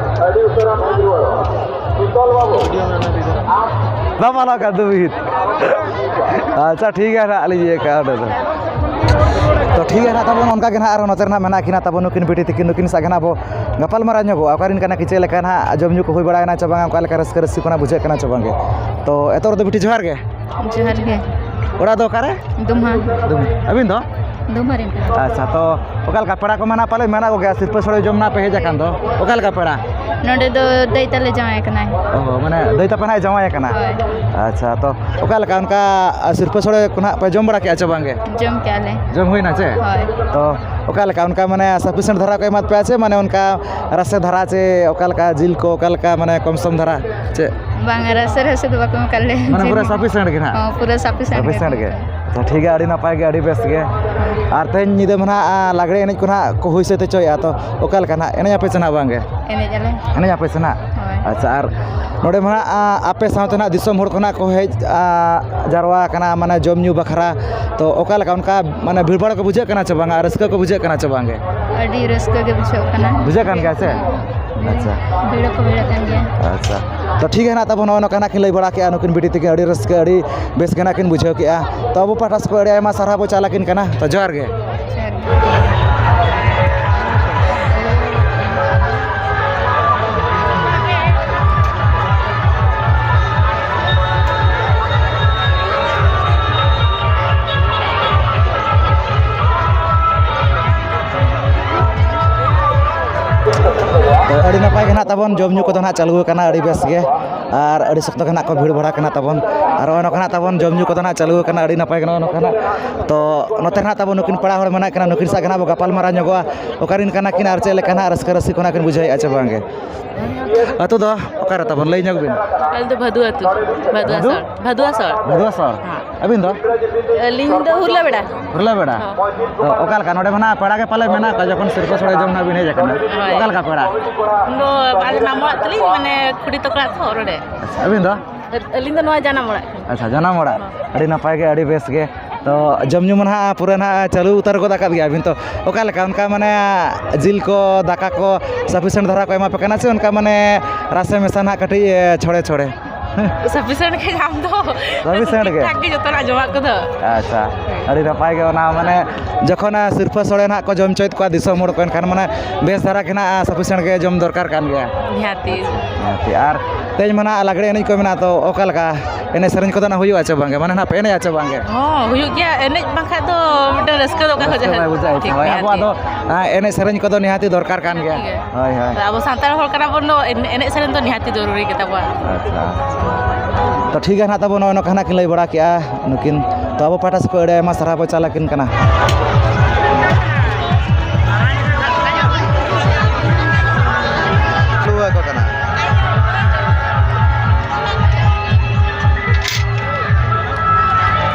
ᱟᱹᱰᱤ ᱩᱥᱟᱹᱨᱟ ᱦᱮᱡ ᱨᱩᱣᱟᱹᱲᱚᱜ᱾ ᱵᱟᱵᱟ ᱞᱟᱜᱟ ᱫᱩᱵᱤᱫ᱾ ᱟᱪᱪᱷᱟ, ᱴᱷᱤᱠ ᱜᱮᱭᱟ ᱱᱟᱦᱟᱜ, ᱞᱤᱧ ᱤᱭᱟᱹ ᱠᱟᱜᱼᱟ ᱚᱸᱰᱮ ᱫᱚ᱾ ᱛᱚ, ᱴᱷᱤᱠ ᱜᱮᱭᱟ ᱱᱟᱦᱟᱜ, ᱛᱟᱵᱚᱱ ᱚᱱᱠᱟ ᱜᱮ ᱱᱟᱦᱟᱜ ᱟᱨ ᱱᱚᱛᱮ ᱨᱮ ᱱᱟᱦᱟᱜ ᱢᱮᱱᱟᱜ ᱠᱤᱱᱟ ᱛᱟᱵᱚᱱ ᱱᱩᱠᱤᱱ ᱵᱤᱴᱤ ᱛᱤᱠᱤᱱ, ᱱᱩᱠᱤᱱ ᱥᱟᱶ ᱜᱮ ᱱᱟᱦᱟᱜ ᱵᱚ ᱜᱟᱯᱟᱞ ᱢᱟᱨᱟᱣ ᱧᱚᱜᱚᱜᱼᱟ, ᱚᱠᱟᱨᱮᱱ ᱠᱟᱱᱟ ᱠᱤᱱ, ᱪᱮᱫ ᱞᱮᱠᱟ ᱱᱟᱦᱟᱜ ᱡᱚᱢ ᱧᱩ ᱠᱚ ᱦᱩᱭ ᱵᱟᱲᱟᱭᱮᱱᱟ ᱪᱮ ᱵᱟᱝᱟ, ᱚᱠᱟ ᱞᱮᱠᱟ ᱨᱟᱹᱥᱠᱟᱹ ᱨᱟᱹᱥᱠᱤ ᱠᱚ ᱱᱟᱦᱟᱜ ᱵᱩᱡᱷᱟᱹᱜ ᱠᱟᱱᱟ ᱪᱮ ᱵᱟᱝᱜᱮ᱾ ᱛᱚ, ᱮᱛᱚᱦᱚᱵ ᱨᱮᱫᱚ ᱵᱤᱴᱤ ᱡᱚᱦᱟᱨ ᱜᱮ᱾ ᱡᱚᱦᱟᱨ ᱜᱮ᱾ ᱚᱲᱟᱜ ᱫᱚ ᱚᱠᱟᱨᱮ? ᱫᱩᱢᱦᱟ᱾ ᱫᱩᱢᱦᱟ᱾ ᱟᱹᱵᱤᱱ ᱫᱚ? ᱫᱩᱢᱦᱟ ᱨᱮᱱ ᱠᱟᱱᱟ᱾ ᱟᱪᱪᱷᱟ, ᱛᱚ ᱚᱠᱟ ᱞᱮᱠᱟ ᱯᱮᱲᱟ ᱠᱚ ᱢᱟ ᱱᱟᱦᱟᱜ ᱯᱟᱞᱮ ᱢᱮᱱᱟᱜ ᱠᱚᱜᱮᱭᱟ, ᱥᱤᱨᱯᱟᱹ ᱥᱳᱲᱮ ᱡᱚᱢ ᱱᱟᱦᱟᱜ ᱯᱮ ᱦᱮᱡ ᱟᱠᱟᱱ ᱫᱚ, ᱚᱠᱟ ᱞᱮᱠᱟ ᱯᱮᱲᱟ? ᱱᱚᱰᱮ ᱫᱚ ᱫᱟᱹᱭ ᱛᱟᱞᱮ ᱡᱟᱶᱟᱭ ᱠᱟᱱᱟᱭ᱾ ᱚ, ᱢᱟᱱᱮ ᱫᱟᱹᱭ ᱛᱟᱯᱮ ᱱᱟᱦᱟᱜ ᱡᱟᱶᱟᱭ ᱠᱟᱱᱟ? ᱦᱳᱭ᱾ ᱟᱪᱪᱷᱟ, ᱛᱚ ᱚᱠᱟ ᱞᱮᱠᱟ ᱚᱱᱠᱟ, ᱟ, ᱥᱤᱨᱯᱟᱹ ᱥᱳᱲᱮ ᱠᱚ ᱱᱟᱦᱟᱜ ᱯᱮ ᱡᱚᱢ ᱵᱟᱲᱟ ᱠᱮᱜᱼᱟ ᱪᱮ ᱵᱟᱝᱜᱮ? ᱡᱚᱢ ᱠᱮᱜᱼᱟ ᱞᱮ᱾ ᱡᱚᱢ ᱦᱩᱭᱱᱟ ᱪᱮ? ᱦᱳᱭ᱾ ᱛᱚ ᱚᱠᱟ ᱞᱮᱠᱟ ᱚᱱᱠᱟ ᱢᱟᱱᱮ sufficient ᱫᱷᱟᱨᱟ ᱠᱚ ᱮᱢᱟᱫ ᱯᱮᱭᱟ ᱪᱮ ᱢᱟᱱᱮ ᱚᱱᱠᱟ ᱨᱟᱥᱮ ᱫᱷᱟᱨᱟ ᱪᱮ ᱚᱠᱟ ᱞᱮᱠᱟ ᱡᱤᱞ ᱠᱚ ᱚᱠᱟ ᱞᱮᱠᱟ ᱢᱟᱱᱮ ᱠᱚᱢ ᱥᱚᱢ ᱫᱷᱟᱨᱟ ᱪᱮ? ᱵᱟᱝ, ᱨᱟᱥᱮ ᱨᱟᱥᱮ ᱫᱚ ᱵᱟᱠᱚ ᱮᱢ ᱠᱟᱜ ᱞᱮ᱾ ᱢᱟᱱᱮ ᱯᱩᱨᱟᱹ sufficient ᱜᱮ ᱱᱟᱦᱟᱜ? ᱦᱚᱸ, ᱯᱩᱨᱟᱹ sufficient ᱜᱮ᱾ Sufficient ᱜᱮ᱾ ᱟᱪᱪᱷᱟ, ᱴᱷᱤᱠ ᱜᱮᱭᱟ, ᱟᱹᱰᱤ ᱱᱟᱯᱟᱭ ᱜᱮ, ᱟᱹᱰᱤ ᱵᱮᱥ ᱜᱮ᱾ ᱟᱨ ᱛᱮᱦᱮᱧ ᱧᱤᱫᱟᱹ ᱢᱟ ᱱᱟᱦᱟᱜ, ᱟ, ᱞᱟᱜᱽᱲᱮ ᱮᱱᱮᱡ ᱠᱚ ᱱᱟᱦᱟᱜ ᱠᱚ ᱦᱩᱭ ᱥᱟᱹᱛ ᱦᱚᱪᱚᱭᱮᱫᱼᱟ, ᱛᱚ ᱚᱠᱟ ᱞᱮᱠᱟ ᱱᱟᱦᱟᱜ ᱮᱱᱮᱡ ᱟᱯᱮ ᱪᱮ ᱱᱟᱦᱟᱜ ᱵᱟᱝᱜᱮ? ᱮᱱᱮᱡ ᱟᱞᱮ᱾ ᱮᱱᱮᱡ ᱟᱯᱮ ᱥᱮ ᱱᱟᱦᱟᱜ? ᱦᱳᱭ᱾ ᱟᱪᱪᱷᱟ, ᱟᱨ ᱱᱚᱰᱮ ᱢᱟ ᱱᱟᱦᱟᱜ, ᱟ, ᱟᱯᱮ ᱥᱟᱶᱛᱮ ᱱᱟᱦᱟᱜ ᱫᱤᱥᱚᱢ ᱦᱚᱲ ᱠᱚ ᱱᱟᱦᱟᱜ ᱠᱚ ᱦᱮᱡ, ᱟ, ᱡᱟᱨᱣᱟ ᱟᱠᱟᱱᱟ, ᱢᱟᱱᱮ ᱡᱚᱢ ᱧᱩ ᱵᱟᱠᱷᱨᱟ, ᱛᱚ ᱚᱠᱟ ᱞᱮᱠᱟ ᱚᱱᱠᱟ ᱢᱟᱱᱮ ᱵᱷᱤᱲ ᱵᱷᱟᱲ ᱠᱚ ᱵᱩᱡᱷᱟᱹᱜ ᱠᱟᱱᱟ ᱪᱮ ᱵᱟᱝᱟ? ᱨᱟᱹᱥᱠᱟᱹ ᱠᱚ ᱵᱩᱡᱷᱟᱹᱜ ᱠᱟᱱᱟ ᱪᱮ ᱵᱟᱝᱜᱮ? ᱟᱹᱰᱤ ᱨᱟᱹᱥᱠᱟᱹ ᱜᱮ ᱵᱩᱡᱷᱟᱹᱜ ᱠᱟᱱᱟ᱾ ᱵᱩᱡᱷᱟᱹᱜ ᱠᱟᱱ ᱜᱮᱭᱟ ᱥᱮ? ᱦᱮᱸ᱾ ᱟᱪᱪᱷᱟ᱾ ᱵᱷᱤᱲ ᱦᱚᱸᱠᱚ ᱵᱷᱤᱲ ᱟᱠᱟᱱ ᱜᱮᱭᱟ᱾ ᱟᱪᱪᱷᱟ᱾ ᱛᱚ ᱴᱷᱤᱠ ᱜᱮᱭᱟ ᱱᱟᱦᱟᱜ ᱛᱟᱵᱚᱱ, ᱱᱚᱜᱼᱚᱭ ᱱᱚᱝᱠᱟ ᱱᱟᱦᱟᱜ ᱠᱤᱱ ᱞᱟᱹᱭ ᱵᱟᱲᱟ ᱠᱮᱜᱼᱟ ᱱᱩᱠᱤᱱ ᱵᱤᱴᱤ ᱛᱟᱹᱠᱤᱱ, ᱟᱹᱰᱤ ᱨᱟᱹᱥᱠᱟᱹ, ᱟᱹᱰᱤ ᱵᱮᱥ ᱜᱮ ᱱᱟᱦᱟᱜ ᱠᱤᱱ ᱵᱩᱡᱷᱟᱹᱣ ᱠᱮᱜᱼᱟ᱾ ᱛᱚ ᱟᱵᱚ ᱯᱟᱦᱴᱟ ᱥᱮᱫ ᱠᱷᱚᱱ ᱟᱹᱰᱤ ᱟᱭᱢᱟ ᱥᱟᱨᱦᱟᱣ ᱵᱚ ᱪᱟᱞ ᱟᱹᱠᱤᱱ ᱠᱟᱱᱟ᱾ ᱛᱚ ᱡᱚᱦᱟᱨ ᱜᱮ᱾ ᱡᱚᱦᱟᱨ ᱜᱮ᱾ ᱛᱚ, ᱟᱹᱰᱤ ᱱᱟᱯᱟᱭ ᱜᱮ ᱱᱟᱦᱟᱜ ᱛᱟᱵᱚᱱ ᱡᱚᱢ ᱧᱩ ᱠᱚᱫᱚ ᱱᱟᱦᱟᱜ ᱪᱟᱹᱞᱩ ᱟᱠᱟᱱᱟ, ᱟᱹᱰᱤ ᱵᱮᱥ ᱜᱮ᱾ ᱟᱨ ᱟᱹᱰᱤ ᱥᱚᱠᱛᱚ ᱜᱮ ᱱᱟᱦᱟᱜ ᱠᱚ ᱵᱷᱤᱲ ᱵᱷᱟᱲᱟ ᱠᱟᱱᱟ ᱛᱟᱵᱚᱱ᱾ ᱟᱨ ᱱᱚᱜᱼᱚᱭ ᱱᱚᱝᱠᱟ ᱱᱟᱦᱟᱜ ᱛᱟᱵᱚᱱ ᱡᱚᱢ ᱧᱩ ᱠᱚᱫᱚ ᱱᱟᱦᱟᱜ ᱪᱟᱹᱞᱩ ᱟᱠᱟᱱᱟ, ᱟᱹᱰᱤ ᱱᱟᱯᱟᱭ ᱜᱮ ᱱᱚᱜᱼᱚᱭ ᱱᱚᱝᱠᱟ ᱱᱟᱦᱟᱜ᱾ ᱛᱚ, ᱱᱚᱛᱮ ᱱᱟᱦᱟᱜ ᱛᱟᱵᱚᱱ ᱱᱩᱠᱤᱱ ᱯᱮᱲᱟ ᱦᱚᱲ ᱢᱮᱱᱟᱜ ᱠᱤᱱᱟ, ᱱᱩᱠᱤᱱ ᱥᱟᱶ ᱜᱮ ᱱᱟᱦᱟᱜ ᱵᱚ ᱜᱟᱯᱟᱞ ᱢᱟᱨᱟᱣ ᱧᱚᱜᱚᱜᱼᱟ, ᱚᱠᱟ ᱨᱮᱱ ᱠᱟᱱᱟ ᱠᱤᱱ ᱟᱨ ᱪᱮᱫ ᱞᱮᱠᱟ ᱱᱟᱦᱟᱜ ᱨᱟᱹᱥᱠᱟᱹ ᱨᱟᱹᱥᱠᱤ ᱠᱚ ᱱᱟᱦᱟᱜ ᱠᱤᱱ ᱵᱩᱡᱷᱟᱹᱣᱮᱫᱼᱟ ᱪᱮ ᱵᱟᱝ ᱜᱮ᱾ ᱟᱹᱛᱩ ᱫᱚ ᱚᱠᱟᱨᱮ ᱛᱟᱵᱚᱱ? ᱞᱟᱹᱭ ᱧᱚᱜ ᱵᱤᱱ᱾ ᱟᱞᱮ ᱫᱚ ᱵᱷᱟᱫᱩ ᱟᱹᱛᱩ᱾ ᱵᱷᱟᱫᱩ? ᱵᱷᱟᱫᱩᱟᱥᱚᱲ᱾ ᱵᱷᱟᱫᱩᱟᱥᱚᱲ᱾ ᱦᱮᱸ᱾ ᱟᱹᱵᱤᱱ ᱫᱚ? ᱟᱹᱞᱤᱧ ᱫᱚ ᱦᱩᱨᱞᱟᱹ ᱵᱮᱲᱟ᱾ ᱦᱩᱨᱞᱟᱹ ᱵᱮᱲᱟ? ᱦᱚᱸ᱾ ᱛᱚ, ᱚᱠᱟ ᱞᱮᱠᱟ? ᱱᱚᱰᱮ ᱢᱟ ᱱᱟᱜ ᱯᱮᱲᱟ ᱜᱮ ᱯᱟᱞᱮ ᱢᱮᱱᱟᱜ ᱠᱚᱣᱟ, ᱡᱚᱠᱷᱚᱱ ᱥᱤᱨᱯᱟᱹ ᱥᱳᱲᱮ ᱡᱚᱢ ᱱᱟᱜ ᱵᱤᱱ ᱦᱮᱡ ᱟᱠᱟᱱᱟ᱾ ᱦᱳᱭ᱾ ᱚᱠᱟ ᱞᱮᱠᱟ ᱯᱮᱲᱟ? ᱤᱧ ᱫᱚ ᱟᱞᱮ ᱢᱟᱢᱚ ᱚᱲᱟᱜ ᱛᱟᱹᱞᱤᱧ, ᱢᱟᱱᱮ, ᱠᱷᱩᱰᱤ ᱛᱟᱠᱚ ᱚᱲᱟᱜ ᱛᱚ, ᱱᱚᱰᱮ᱾ ᱟᱪᱪᱷᱟ, ᱟᱹᱵᱤᱱ ᱫᱚ? ᱟᱹᱞᱤᱧ ᱫᱚ ᱱᱚᱣᱟ ᱡᱟᱱᱟᱢ ᱚᱲᱟᱜ ᱠᱟᱱᱟ᱾ ᱟᱪᱪᱷᱟ, ᱡᱟᱱᱟᱢ ᱚᱲᱟᱜ᱾ ᱦᱚᱸ᱾ ᱟᱹᱰᱤ ᱱᱟᱯᱟᱭ ᱜᱮ, ᱟᱹᱰᱤ ᱵᱮᱥ ᱜᱮ᱾ ᱛᱚ, ᱡᱚᱢ ᱧᱩ ᱢᱟ ᱱᱟᱦᱟᱜ ᱯᱩᱨᱟᱹ ᱱᱟᱦᱟᱜ ᱪᱟᱹᱞᱩ ᱩᱛᱟᱹᱨ ᱜᱚᱫ ᱟᱠᱟᱫ ᱜᱮᱭᱟ ᱵᱤᱱ᱾ ᱛᱚ, ᱚᱠᱟ ᱞᱮᱠᱟ ᱚᱱᱠᱟ, ᱢᱟᱱᱮ, ᱡᱤᱞ ᱠᱚ, ᱫᱟᱠᱟ ᱠᱚ sufficient ᱫᱷᱟᱨᱟ ᱠᱚ ᱮᱢᱟ ᱯᱮ ᱠᱟᱱᱟ ᱥᱮ ᱚᱱᱠᱟ, ᱢᱟᱱᱮ, ᱨᱟᱥᱮ ᱢᱮᱥᱟ ᱱᱟᱦᱟᱜ ᱠᱟᱹᱴᱤᱡ, ᱮ, ᱪᱷᱚᱲᱮ ᱪᱷᱚᱲᱮ? Sufficient ᱜᱮ ᱧᱟᱢ ᱫᱚ᱾ Sufficient ᱜᱮ? ᱴᱷᱤᱠ ᱴᱷᱟᱠ ᱜᱮ ᱡᱚᱛᱚᱱᱟᱜ ᱡᱚᱢᱟᱜ ᱠᱚᱫᱚ᱾ ᱟᱪᱪᱷᱟ, ᱟᱹᱰᱤ ᱱᱟᱯᱟᱭ ᱜᱮ ᱚᱱᱟ, ᱢᱟᱱᱮ, ᱡᱚᱠᱷᱚᱱ, ᱮ, ᱥᱤᱨᱯᱟᱹ ᱥᱳᱲᱮ ᱱᱟᱦᱟᱜ ᱠᱚ ᱡᱚᱢ ᱦᱚᱪᱚᱭᱮᱫ ᱠᱚᱣᱟ ᱫᱤᱥᱚᱢ ᱦᱚᱲ ᱠᱚ, ᱮᱱᱠᱷᱟᱱ, ᱢᱟᱱᱮ, ᱵᱮᱥ ᱫᱷᱟᱨᱟ ᱜᱮ ᱱᱟᱦᱟᱜ, ᱮ, sufficient ᱜᱮ ᱡᱚᱢ ᱫᱚᱨᱠᱟᱨ ᱠᱟᱱ ᱜᱮᱭᱟ᱾ ᱱᱤᱦᱟᱹᱛᱤ᱾ ᱱᱤᱦᱟᱹᱛᱤ᱾ ᱟᱨ ᱛᱮᱦᱮᱧ ᱢᱟ ᱱᱟᱦᱟᱜ ᱞᱟᱜᱽᱲᱮ ᱮᱱᱮᱡ ᱠᱚ ᱢᱮᱱᱟᱜᱼᱟ, ᱛᱚ ᱚᱠᱟ ᱞᱮᱠᱟ ᱮᱱᱮᱡ ᱥᱮᱨᱮᱧ ᱠᱚᱫᱚ ᱱᱟᱦᱟᱜ ᱦᱩᱭᱩᱜᱼᱟ ᱪᱮ ᱵᱟᱝᱜᱮ? ᱢᱟᱱᱮ ᱱᱟᱦᱟᱜ ᱯᱮ ᱮᱱᱮᱡᱼᱟ ᱪᱮ ᱵᱟᱝᱜᱮ? ᱦᱚᱸ, ᱦᱩᱭᱩᱜ ᱜᱮᱭᱟ᱾ ᱮᱱᱮᱡ ᱵᱟᱝᱠᱷᱟᱡ ᱫᱚ ᱢᱤᱫᱴᱟᱝ ᱨᱟᱹᱥᱠᱟᱹ ᱫᱚ ᱚᱠᱟ ᱠᱷᱚᱡ ᱨᱟᱹᱥᱠᱟᱹ ᱦᱩᱭᱩᱜᱼᱟ? ᱵᱟᱭ ᱵᱩᱡᱷᱟᱹᱜᱼᱟ᱾ ᱴᱷᱤᱠ ᱦᱳᱭ, ᱜᱮᱭᱟ, ᱟᱵᱚᱣᱟᱜ ᱴᱷᱤᱠ᱾ ᱫᱚ, ᱟᱸ, ᱮᱱᱮᱡ ᱥᱮᱨᱮᱧ ᱠᱚᱫᱚ ᱱᱤᱦᱟᱹᱛᱤ ᱫᱚᱨᱠᱟᱨ ᱠᱟᱱ ᱜᱮᱭᱟ᱾ ᱴᱷᱤᱠ ᱜᱮᱭᱟ᱾ ᱦᱳᱭ, ᱦᱳᱭ᱾ ᱟᱵᱚ ᱥᱟᱱᱛᱟᱲ ᱦᱚᱲ ᱠᱟᱱᱟ ᱵᱚᱱ ᱫᱚ, ᱮᱱ-, ᱮᱱᱮᱡ ᱥᱮᱨᱮᱧ ᱫᱚ ᱱᱤᱦᱟᱹᱛᱤ ᱡᱚᱨᱩᱨᱤ ᱜᱮᱛᱟ ᱵᱚᱱᱟ᱾ ᱟᱪᱪᱷᱟ᱾ ᱛᱚ ᱴᱷᱤᱠ ᱜᱮᱭᱟ ᱱᱟᱦᱟᱜ ᱛᱟᱵᱚᱱ, ᱱᱚᱜᱼᱚᱭ ᱱᱚᱝᱠᱟ ᱱᱟᱦᱟᱜ ᱠᱤᱱ ᱞᱟᱹᱭ ᱵᱟᱲᱟ ᱠᱮᱜᱼᱟ ᱱᱩᱠᱤᱱ᱾ ᱛᱚ ᱟᱵᱚ ᱯᱟᱦᱴᱟ ᱥᱮᱫ ᱠᱷᱚᱱ ᱟᱹᱰᱤ ᱟᱭᱢᱟ ᱥᱟᱨᱦᱟᱣ ᱵᱚ ᱪᱟᱞ ᱟᱹᱠᱤᱱ ᱠᱟᱱᱟ᱾ ᱨᱩᱣᱟᱹ ᱠᱚ ᱠᱟᱱᱟ᱾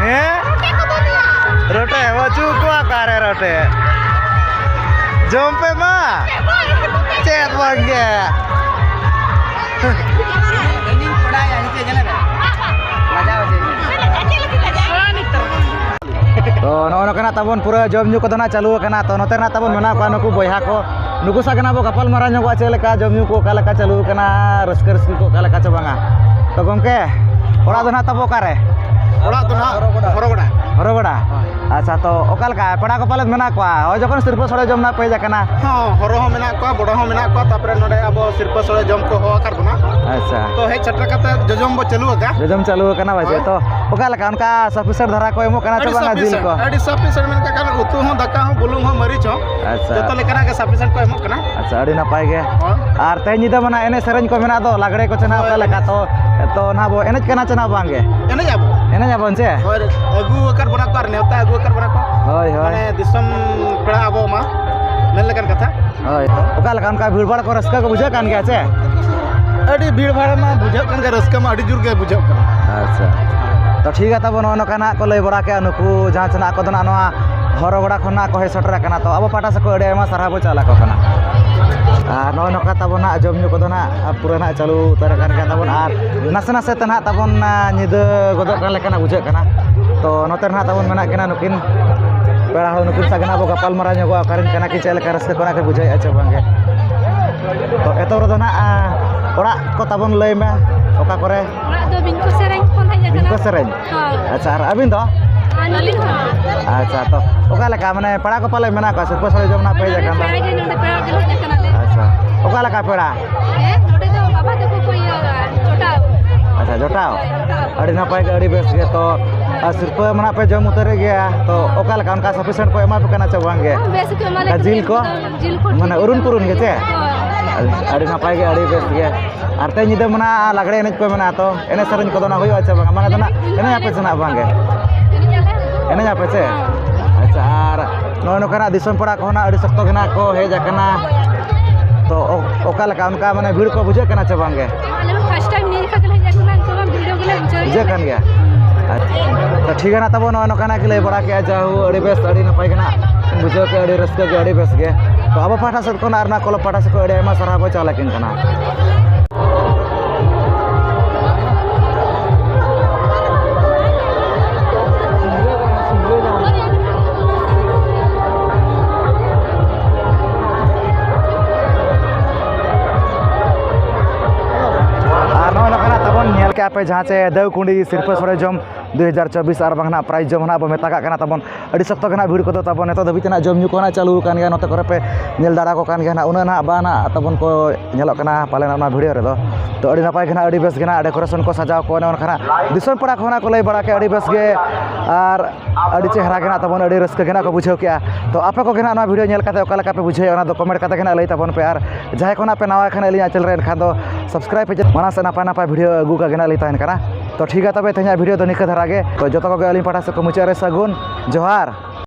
ᱦᱮᱸ? ᱨᱚᱴᱮ ᱵᱟᱹᱪᱩᱜ ᱠᱚᱣᱟ ᱚᱠᱟᱨᱮ ᱨᱚᱴᱮ? ᱡᱚᱢ ᱯᱮ ᱢᱟ᱾ ᱪᱮᱫ ᱵᱟᱝ ᱜᱮ? ᱛᱚ ᱱᱚᱜᱼᱚ ᱱᱚᱝᱠᱟᱱᱟᱜ ᱛᱟᱵᱚᱱ ᱯᱩᱨᱟᱹ ᱡᱚᱢ ᱧᱩ ᱠᱚᱫᱚ ᱱᱟᱜ ᱪᱟᱹᱞᱩ ᱟᱠᱟᱱᱟ᱾ ᱛᱚ ᱱᱚᱛᱮ ᱨᱮᱱᱟᱜ ᱛᱟᱵᱚᱱ ᱢᱮᱱᱟᱜ ᱠᱚᱣᱟ ᱱᱩᱠᱩ ᱵᱚᱭᱦᱟ ᱠᱚ, ᱱᱩᱠᱩ ᱥᱟᱶ ᱜᱮ ᱱᱟᱜ ᱵᱚ ᱜᱟᱯᱟᱞ ᱢᱟᱨᱟᱣ ᱧᱚᱜᱚᱜᱼᱟ, ᱪᱮᱫ ᱞᱮᱠᱟ ᱡᱚᱢ ᱧᱩ ᱠᱚ, ᱚᱠᱟ ᱞᱮᱠᱟ ᱪᱟᱹᱞᱩ ᱟᱠᱟᱱᱟ, ᱨᱟᱹᱥᱠᱟᱹ ᱨᱟᱹᱥᱠᱤ ᱠᱚ ᱚᱠᱟ ᱞᱮᱠᱟ ᱪᱚ ᱵᱟᱝᱟ᱾ ᱛᱚ ᱜᱚᱢᱠᱮ, ᱚᱲᱟᱜ ᱫᱚ ᱱᱟᱜ ᱛᱟᱵᱚ ᱚᱠᱟᱨᱮ? ᱚᱲᱟᱜ ᱫᱚ ᱱᱟᱜ ᱦᱚᱨᱚᱜᱚᱰᱟ᱾ ᱦᱚᱨᱚᱜᱚᱰᱟ? ᱦᱳᱭ᱾ ᱟᱪᱪᱷᱟ, ᱛᱚ ᱚᱠᱟ ᱞᱮᱠᱟ ᱯᱮᱲᱟ ᱠᱚ ᱯᱟᱞᱮᱫ ᱢᱮᱱᱟᱜ ᱠᱚᱣᱟ? ᱦᱳᱭ, ᱡᱚᱠᱷᱚᱱ ᱥᱤᱨᱯᱟᱹ ᱥᱚᱲᱮ ᱡᱚᱢ ᱱᱟᱜ ᱯᱮ ᱦᱮᱡ ᱟᱠᱟᱱᱟ᱾ ᱦᱚᱸ, ᱦᱚᱨᱚ ᱦᱚᱸ ᱢᱮᱱᱟᱜ ᱠᱚᱣᱟ, ᱵᱚᱰᱚ ᱦᱚᱸ ᱢᱮᱱᱟᱜ ᱠᱚᱣᱟ, ᱛᱟᱯᱚᱨᱮ ᱱᱚᱰᱮ ᱟᱵᱚ ᱥᱤᱨᱯᱟᱹ ᱥᱚᱲᱮ ᱡᱚᱢ ᱠᱚ ᱦᱚᱦᱚ ᱟᱠᱟᱫ ᱵᱚᱱᱟ᱾ ᱟᱪᱪᱷᱟ᱾ ᱛᱚ ᱦᱮᱡ ᱥᱮᱴᱮᱨ ᱠᱟᱛᱮ ᱡᱚᱡᱚᱢ ᱵᱚ ᱪᱟᱹᱞᱩ ᱟᱠᱟᱫᱼᱟ᱾ ᱡᱚᱡᱚᱢ ᱪᱟᱹᱞᱩ ᱟᱠᱟᱱᱟ ᱵᱟᱪᱮ? ᱦᱳᱭ᱾ ᱛᱚ ᱚᱠᱟ ᱞᱮᱠᱟ, ᱚᱱᱠᱟ sufficient ᱫᱷᱟᱨᱟ ᱠᱚ ᱮᱢᱚᱜ ᱠᱟᱱᱟ ᱪᱮ ᱟᱹᱰᱤ ᱵᱟᱝᱟ ᱡᱤᱞ sufficient, ᱠᱚ? ᱟᱹᱰᱤ sufficient ᱢᱮᱱ ᱠᱟᱜ ᱠᱷᱟᱱ ᱩᱛᱩ ᱦᱚᱸ, ᱫᱟᱠᱟ ᱦᱚᱸ, ᱵᱩᱞᱩᱝ ᱦᱚᱸ, ᱢᱟᱹᱨᱤᱪ ᱦᱚᱸ, ᱟᱪᱪᱷᱟ᱾ ᱡᱚᱛᱚ ᱞᱮᱠᱟᱱᱟᱜ ᱜᱮ sufficient ᱠᱚ ᱮᱢᱚᱜ ᱠᱟᱱᱟ᱾ ᱟᱪᱪᱷᱟ, ᱟᱹᱰᱤ ᱱᱟᱯᱟᱭ ᱜᱮ᱾ ᱦᱳᱭ᱾ ᱟᱨ ᱛᱮᱦᱮᱧ ᱧᱤᱫᱟᱹ ᱢᱟ ᱱᱟᱜ ᱮᱱᱮᱡ ᱥᱮᱨᱮᱧ ᱠᱚ ᱢᱮᱱᱟᱜ ᱫᱚ, ᱞᱟᱜᱽᱲᱮ ᱠᱚ ᱪᱮ ᱱᱟᱜ ᱦᱳᱭ, ᱚᱠᱟ ᱞᱮᱠᱟ? ᱮᱱᱮᱡ᱾ ᱛᱚ, ᱛᱚ ᱱᱟᱜ ᱵᱚ ᱮᱱᱮᱡ ᱠᱟᱱᱟ ᱪᱮ ᱱᱟᱜ ᱵᱟᱝ ᱜᱮ? ᱮᱱᱮᱡ ᱟᱵᱚ᱾ ᱮᱱᱮᱡ ᱟᱵᱚᱱ ᱪᱮ? ᱦᱳᱭ, ᱟᱹᱜᱩ ᱟᱠᱟᱫ ᱵᱚᱱᱟ ᱠᱚ ᱟᱨ ᱱᱮᱣᱛᱟ ᱟᱹᱜᱩ ᱟᱠᱟᱫ ᱵᱚᱱᱟ ᱠᱚ᱾ ᱦᱳᱭ, ᱦᱳᱭ᱾ ᱢᱟᱱᱮ ᱫᱤᱥᱚᱢ ᱯᱮᱲᱟ ᱟᱵᱚ ᱢᱟ, ᱢᱮᱱ ᱞᱮᱠᱟᱱ ᱠᱟᱛᱷᱟ᱾ ᱦᱳᱭ᱾ ᱚᱠᱟ ᱞᱮᱠᱟ ᱚᱱᱠᱟ ᱵᱷᱤᱲ ᱵᱷᱟᱲ ᱠᱚ ᱨᱟᱹᱥᱠᱟᱹ ᱠᱚ ᱵᱩᱡᱷᱟᱹᱜ ᱠᱟᱱ ᱜᱮᱭᱟ ᱪᱮ? ᱟᱹᱰᱤ ᱵᱷᱤᱲ ᱵᱷᱟᱲ ᱢᱟ ᱵᱩᱡᱷᱟᱹᱜ ᱠᱟᱱ ᱜᱮᱭᱟ, ᱨᱟᱹᱥᱠᱟᱹ ᱢᱟ ᱟᱹᱰᱤ ᱡᱳᱨ ᱜᱮ ᱵᱩᱡᱷᱟᱹᱜ ᱠᱟᱱᱟ᱾ ᱟᱪᱪᱷᱟ᱾ ᱛᱚ ᱴᱷᱤᱠ ᱜᱮᱭᱟ ᱛᱟᱵᱚ, ᱱᱚᱜᱼᱚ ᱱᱚᱝᱠᱟ ᱱᱟᱜ ᱠᱚ ᱞᱟᱹᱭ ᱵᱟᱲᱟ ᱠᱮᱜᱼᱟ ᱱᱩᱠᱩ ᱡᱟᱦᱟᱸ ᱥᱮᱱᱟᱜ ᱠᱚᱫᱚ ᱱᱟᱜ ᱱᱚᱣᱟ ᱦᱚᱨᱚᱜᱚᱰᱟ ᱠᱷᱚᱱ ᱱᱟᱜ ᱠᱚ ᱦᱮᱡ ᱥᱮᱴᱮᱨ ᱟᱠᱟᱱᱟ᱾ ᱛᱚ ᱟᱵᱚ ᱯᱟᱦᱴᱟ ᱥᱮᱫ ᱠᱷᱚᱱ ᱟᱹᱰᱤ ᱟᱭᱢᱟ ᱥᱟᱨᱦᱟᱣ ᱵᱚ ᱪᱟᱞ ᱟᱠᱚ ᱠᱟᱱᱟ᱾ ᱟᱨ ᱱᱚᱜᱼᱚᱭ ᱱᱚᱝᱠᱟ ᱛᱟᱵᱚ ᱱᱟᱜ ᱡᱚᱢ ᱧᱩ ᱠᱚᱫᱚ ᱱᱟᱜ ᱯᱩᱨᱟᱹ ᱱᱟᱜ ᱪᱟᱹᱞᱩ ᱩᱛᱟᱹᱨ ᱟᱠᱟᱱ ᱜᱮᱭᱟ ᱛᱟᱵᱚᱱ᱾ ᱟᱨ ᱱᱟᱥᱮ ᱱᱟᱥᱮ ᱛᱮ ᱱᱟᱜ ᱛᱟᱵᱚᱱ, ᱟ, ᱧᱤᱫᱟᱹ ᱜᱚᱫᱚᱜ ᱠᱟᱱ ᱞᱮᱠᱟᱱᱟᱜ ᱵᱩᱡᱷᱟᱹᱜ ᱠᱟᱱᱟ᱾ ᱛᱚ ᱱᱚᱛᱮ ᱨᱮ ᱱᱟᱜ ᱛᱟᱵᱚᱱ ᱢᱮᱱᱟᱜ ᱠᱤᱱᱟ ᱱᱩᱠᱤᱱ ᱯᱮᱲᱟ ᱦᱚᱲ ᱱᱩᱠᱤᱱ ᱥᱟᱶ ᱜᱮ ᱱᱟᱜ ᱵᱚ ᱜᱟᱯᱟᱞ ᱢᱟᱨᱟᱣ ᱧᱚᱜᱚᱜᱼᱟ, ᱚᱠᱟᱨᱮᱱ ᱠᱟᱱᱟ ᱠᱤᱱ, ᱪᱮᱫ ᱞᱮᱠᱟ ᱨᱟᱹᱥᱠᱟᱹ ᱠᱚ ᱱᱟᱜ ᱠᱤᱱ ᱵᱩᱡᱷᱟᱹᱣᱮᱫᱼᱟ ᱪᱮ ᱵᱟᱝᱜᱮ᱾ ᱛᱚ ᱮᱛᱚᱦᱚᱵ ᱨᱮᱫᱚ ᱱᱟᱜ, ᱟ, ᱚᱲᱟᱜ ᱠᱚ ᱛᱟᱵᱚᱱ ᱞᱟᱹᱭ ᱢᱮ, ᱚᱠᱟ ᱠᱚᱨᱮ? ᱚᱲᱟᱜ ᱫᱚ ᱵᱤᱧᱠᱚ ᱥᱮᱨᱮᱧ ᱠᱷᱚᱱ ᱦᱮᱡ ᱟᱠᱟᱱᱟ᱾ ᱵᱤᱧᱠᱚ ᱥᱮᱨᱮᱧ? ᱦᱳᱭ᱾ ᱟᱪᱪᱷᱟ, ᱟᱨ ᱟᱹᱵᱤᱱ ᱫᱚ? ᱟᱹᱞᱤᱧ ᱦᱚᱸ᱾ ᱟᱪᱪᱷᱟ, ᱛᱚ ᱚᱠᱟ ᱞᱮᱠᱟ, ᱢᱟᱱᱮ, ᱯᱮᱲᱟ ᱠᱚ ᱯᱟᱞᱮ ᱢᱮᱱᱟᱜ ᱠᱚᱣᱟ, ᱥᱤᱨᱯᱟᱹ ᱥᱚᱲᱮ ᱡᱚᱢ ᱱᱟᱜ ᱯᱮ ᱦᱮᱡ ᱟᱠᱟᱱ ᱫᱚ? ᱯᱮᱲᱟ ᱜᱮ, ᱱᱚᱰᱮ ᱯᱮᱲᱟ ᱜᱮᱞᱮ ᱦᱮᱡ ᱟᱠᱟᱱᱟᱞᱮ᱾ ᱟᱪᱪᱷᱟ, ᱚᱠᱟ ᱞᱮᱠᱟ ᱯᱮᱲᱟ? ᱦᱮᱸ, ᱱᱚᱰᱮ ᱫᱚ ᱵᱟᱵᱟ ᱛᱟᱠᱚ ᱠᱚ ᱤᱭᱟᱹ, ᱡᱚᱴᱟᱣ᱾ ᱟᱪᱪᱷᱟ, ᱡᱚᱴᱟᱣ? ᱦᱳᱭ, ᱡᱚᱴᱟᱣ᱾ ᱟᱹᱰᱤ ᱱᱟᱯᱟᱭ ᱜᱮ, ᱟᱹᱰᱤ ᱵᱮᱥ ᱜᱮ᱾ ᱛᱚ, ᱟᱨ ᱥᱤᱨᱯᱟᱹ ᱢᱟ ᱱᱟᱜ ᱯᱮ ᱡᱚᱢ ᱩᱛᱟᱹᱨᱮᱫ ᱜᱮᱭᱟ, ᱛᱚ ᱚᱠᱟ ᱞᱮᱠᱟ, ᱚᱱᱠᱟ sufficient ᱠᱚ ᱮᱢᱟ ᱯᱮ ᱠᱟᱱᱟ ᱪᱮ ᱵᱟᱝ ᱜᱮ? ᱦᱮᱸ, ᱵᱮᱥ ᱜᱮᱠᱚ ᱮᱢᱟᱞᱮ ᱟᱨ ᱠᱟᱱᱟ, ᱡᱤᱞ ᱠᱚ? ᱡᱤᱞ ᱠᱚ ᱢᱟᱱᱮ ᱴᱷᱤᱠ ᱩᱨᱩᱱ ᱜᱮᱭᱟ᱾ ᱯᱩᱨᱩᱱ ᱜᱮ ᱪᱮ? ᱦᱳᱭ᱾ ᱟᱹᱰᱤ, ᱟᱹᱰᱤ ᱱᱟᱯᱟᱭ ᱜᱮ, ᱟᱹᱰᱤ ᱵᱮᱥ ᱜᱮ᱾ ᱟᱨ ᱛᱮᱦᱮᱧ ᱧᱤᱫᱟᱹ ᱢᱟ ᱱᱟᱜ ᱞᱟᱜᱽᱲᱮ ᱮᱱᱮᱡ ᱠᱚ ᱢᱮᱱᱟᱜᱼᱟ, ᱛᱚ ᱮᱱᱮᱡ ᱥᱮᱨᱮᱧ ᱠᱚᱫᱚ ᱱᱟᱜ ᱦᱩᱭᱩᱜᱼᱟ ᱪᱮ ᱵᱟᱝ? ᱢᱟᱱᱮ ᱫᱚ ᱱᱟᱜ ᱮᱱᱮᱡ ᱟᱯᱮ ᱥᱮ ᱱᱟᱜ ᱵᱟᱝ ᱜᱮ? ᱮᱱᱮᱡ ᱟᱞᱮ᱾ ᱮᱱᱮᱡ ᱟᱯᱮ ᱪᱮ? ᱦᱮᱸ᱾ ᱟᱪᱪᱷᱟ, ᱟᱨ ᱱᱚᱜᱼᱚᱭ ᱱᱚᱝᱠᱟᱱᱟᱜ ᱫᱤᱥᱚᱢ ᱯᱟᱲᱟ ᱠᱚᱦᱚᱸ ᱱᱟᱜ ᱟᱹᱰᱤ ᱥᱚᱠᱛᱚ ᱜᱮ ᱱᱟᱜ ᱠᱚ ᱦᱮᱡ ᱟᱠᱟᱱᱟ᱾ ᱛᱚ ᱚ-, ᱚᱠᱟ ᱞᱮᱠᱟ, ᱚᱱᱠᱟ ᱢᱟᱱᱮ ᱵᱷᱤᱲ ᱠᱚ ᱵᱩᱡᱷᱟᱹᱜ ᱠᱟᱱᱟ ᱪᱮ ᱵᱟᱝ ᱜᱮ? ᱟᱞᱮ ᱦᱚᱸ first time ᱱᱤᱭᱟᱹ ᱡᱚᱠᱷᱟ ᱜᱮᱞᱮ ᱦᱮᱡ ᱟᱠᱟᱱᱟ, ᱱᱤᱛᱚᱜ ᱢᱟ ᱵᱷᱤᱲ ᱜᱮᱞᱮ ᱵᱩᱡᱷᱟᱹᱣ ᱵᱩᱡᱷᱟᱹᱜ ᱠᱟᱱ ᱜᱮᱭᱟ᱾ ᱟᱪᱪᱷᱟ, ᱛᱚ ᱴᱷᱤᱠ ᱜᱮᱭᱟ ᱱᱟᱜ, ᱛᱟᱵᱚ ᱱᱚᱜᱼᱚᱭ ᱱᱚᱝᱠᱟᱱᱟᱜ ᱜᱮ ᱞᱟᱹᱭ ᱵᱟᱲᱟ ᱠᱮᱫᱼᱟ, ᱡᱟᱦᱳ ᱟᱹᱰᱤ ᱵᱮᱥ, ᱟᱹᱰᱤ ᱱᱟᱯᱟᱭ ᱜᱮ ᱱᱟᱜ ᱵᱩᱡᱷᱟᱹᱣ ᱠᱮᱫᱼᱟ, ᱟᱹᱰᱤ ᱨᱟᱹᱥᱠᱟᱹ ᱜᱮ, ᱟᱹᱰᱤ ᱵᱮᱥ ᱜᱮ᱾ ᱛᱚ ᱟᱵᱚ ᱯᱟᱦᱴᱟ ᱥᱮᱫ ᱠᱷᱚᱱ ᱟᱨ ᱱᱚᱣᱟ ᱠᱞᱟᱵᱽ ᱯᱟᱦᱴᱟ ᱥᱮᱫ ᱠᱷᱚᱱ ᱟᱹᱰᱤ ᱟᱭᱢᱟ ᱥᱟᱨᱦᱟᱣ ᱠᱚ ᱪᱟᱞ ᱟᱹᱠᱤᱱ ᱠᱟᱱᱟ᱾ ᱟᱨ ᱱᱚᱜᱼᱚᱭ ᱱᱚᱝᱠᱟᱱᱟᱜ ᱛᱟᱵᱚᱱ ᱧᱮᱞ ᱠᱮᱜᱼᱟ ᱯᱮ, ᱡᱟᱦᱟᱸ ᱪᱮ ᱫᱟᱹᱣ ᱠᱩᱸᱰᱤ ᱥᱤᱨᱯᱟᱹ ᱥᱚᱲᱮ ᱡᱚᱢ ᱫᱩᱭ ᱦᱟᱡᱟᱨ ᱪᱚᱵᱵᱤᱥ, ᱟᱨ ᱵᱟᱝ ᱱᱟᱜ prize ᱡᱚᱢ ᱱᱟᱜ ᱵᱚ ᱢᱮᱛᱟᱜᱟᱜ ᱠᱟᱱᱟ ᱛᱟᱵᱚᱱ᱾ ᱟᱹᱰᱤ ᱥᱚᱠᱛᱚ ᱜᱮ ᱱᱟᱜ ᱵᱷᱤᱲ ᱠᱚᱫᱚ ᱛᱟᱵᱚᱱ ᱱᱤᱛᱚᱜ ᱫᱷᱟᱹᱵᱤᱡ ᱛᱮ ᱱᱟᱜ ᱡᱚᱢ ᱧᱩ ᱠᱚ ᱱᱟᱜ ᱪᱟᱹᱞᱩ ᱟᱠᱟᱱ ᱜᱮᱭᱟ, ᱱᱚᱛᱮ ᱠᱚᱨᱮ ᱯᱮ ᱧᱮᱞ ᱫᱟᱲᱮ ᱟᱠᱚ ᱠᱟᱱ ᱜᱮᱭᱟ ᱱᱟᱜ, ᱩᱱᱟᱹᱜ ᱱᱟᱜ ᱵᱟᱝ ᱱᱟᱜ ᱛᱟᱵᱚᱱ ᱠᱚ ᱧᱮᱞᱚᱜ ᱠᱟᱱᱟ ᱯᱟᱞᱮᱱ ᱚᱱᱟ video ᱨᱮᱫᱚ᱾ ᱛᱚ ᱟᱹᱰᱤ ᱱᱟᱯᱟᱭ ᱜᱮ ᱱᱟᱜ, ᱟᱹᱰᱤ ᱵᱮᱥ ᱜᱮ ᱱᱟᱜ decoration ᱠᱚ ᱥᱟᱡᱟᱣ ᱠᱚ ᱚᱱᱮ ᱚᱱᱠᱟ ᱱᱟᱜ ᱫᱤᱥᱚᱢ ᱯᱟᱲᱟ ᱠᱷᱚᱱᱟᱜ ᱠᱚ ᱞᱟᱹᱭ ᱵᱟᱲᱟ ᱠᱮᱜᱼᱟ, ᱟᱹᱰᱤ ᱵᱮᱥ ᱜᱮ ᱟᱨ ᱟᱹᱰᱤ ᱪᱮᱦᱨᱟ ᱜᱮ ᱱᱟᱜ ᱛᱟᱵᱚᱱ, ᱟᱹᱰᱤ ᱨᱟᱹᱥᱠᱟᱹ ᱜᱮ ᱱᱟᱜ ᱠᱚ ᱵᱩᱡᱷᱟᱹᱣ ᱠᱮᱜᱼᱟ᱾ ᱛᱚ ᱟᱯᱮ ᱠᱚᱜᱮ ᱱᱟᱜ ᱱᱚᱣᱟ video ᱧᱮᱞ ᱠᱟᱛᱮ ᱚᱠᱟ ᱞᱮᱠᱟ ᱯᱮ ᱵᱩᱡᱷᱟᱹᱣᱮᱜᱼᱟ, ᱚᱱᱟ ᱫᱚ comment ᱠᱟᱛᱮ ᱜᱮ ᱱᱟᱜ ᱞᱟᱹᱭ ᱛᱟᱵᱚᱱ ᱯᱮ᱾ ᱟᱨ ᱡᱟᱦᱟᱸᱭ ᱠᱚ ᱱᱟᱜ ᱯᱮ ᱱᱟᱣᱟ ᱠᱷᱟᱱ ᱟᱹᱞᱤᱧᱟᱜ channel ᱨᱮ, ᱮᱱᱠᱷᱟᱱ ᱫᱚ subscribe ᱯᱮ, ᱢᱟᱲᱟᱝ ᱥᱮᱫ ᱱᱟᱯᱟᱭ ᱱᱟᱯᱟᱭ video ᱟᱹᱜᱩ ᱠᱟᱜ ᱜᱮ ᱱᱟᱜ ᱞᱤᱧ ᱛᱟᱦᱮᱱ ᱠᱟᱱᱟ᱾ ᱛᱚ ᱴᱷᱤᱠ ᱜᱮᱭᱟ, ᱛᱚᱵᱮ ᱛᱮᱦᱮᱧᱟᱜ video ᱫᱚ ᱱᱤᱝᱠᱟᱹ ᱫᱷᱟᱨᱟ ᱜᱮ᱾ ᱛᱚ ᱡᱚᱛᱚ ᱠᱚᱜᱮ ᱟᱹᱞᱤᱧ ᱯᱟᱦᱴᱟ ᱥᱮᱫ ᱠᱷᱚᱱ ᱢᱩᱪᱟᱹᱫ ᱨᱮ ᱥᱟᱹᱜᱩᱱ ᱡᱚᱦᱟᱨ᱾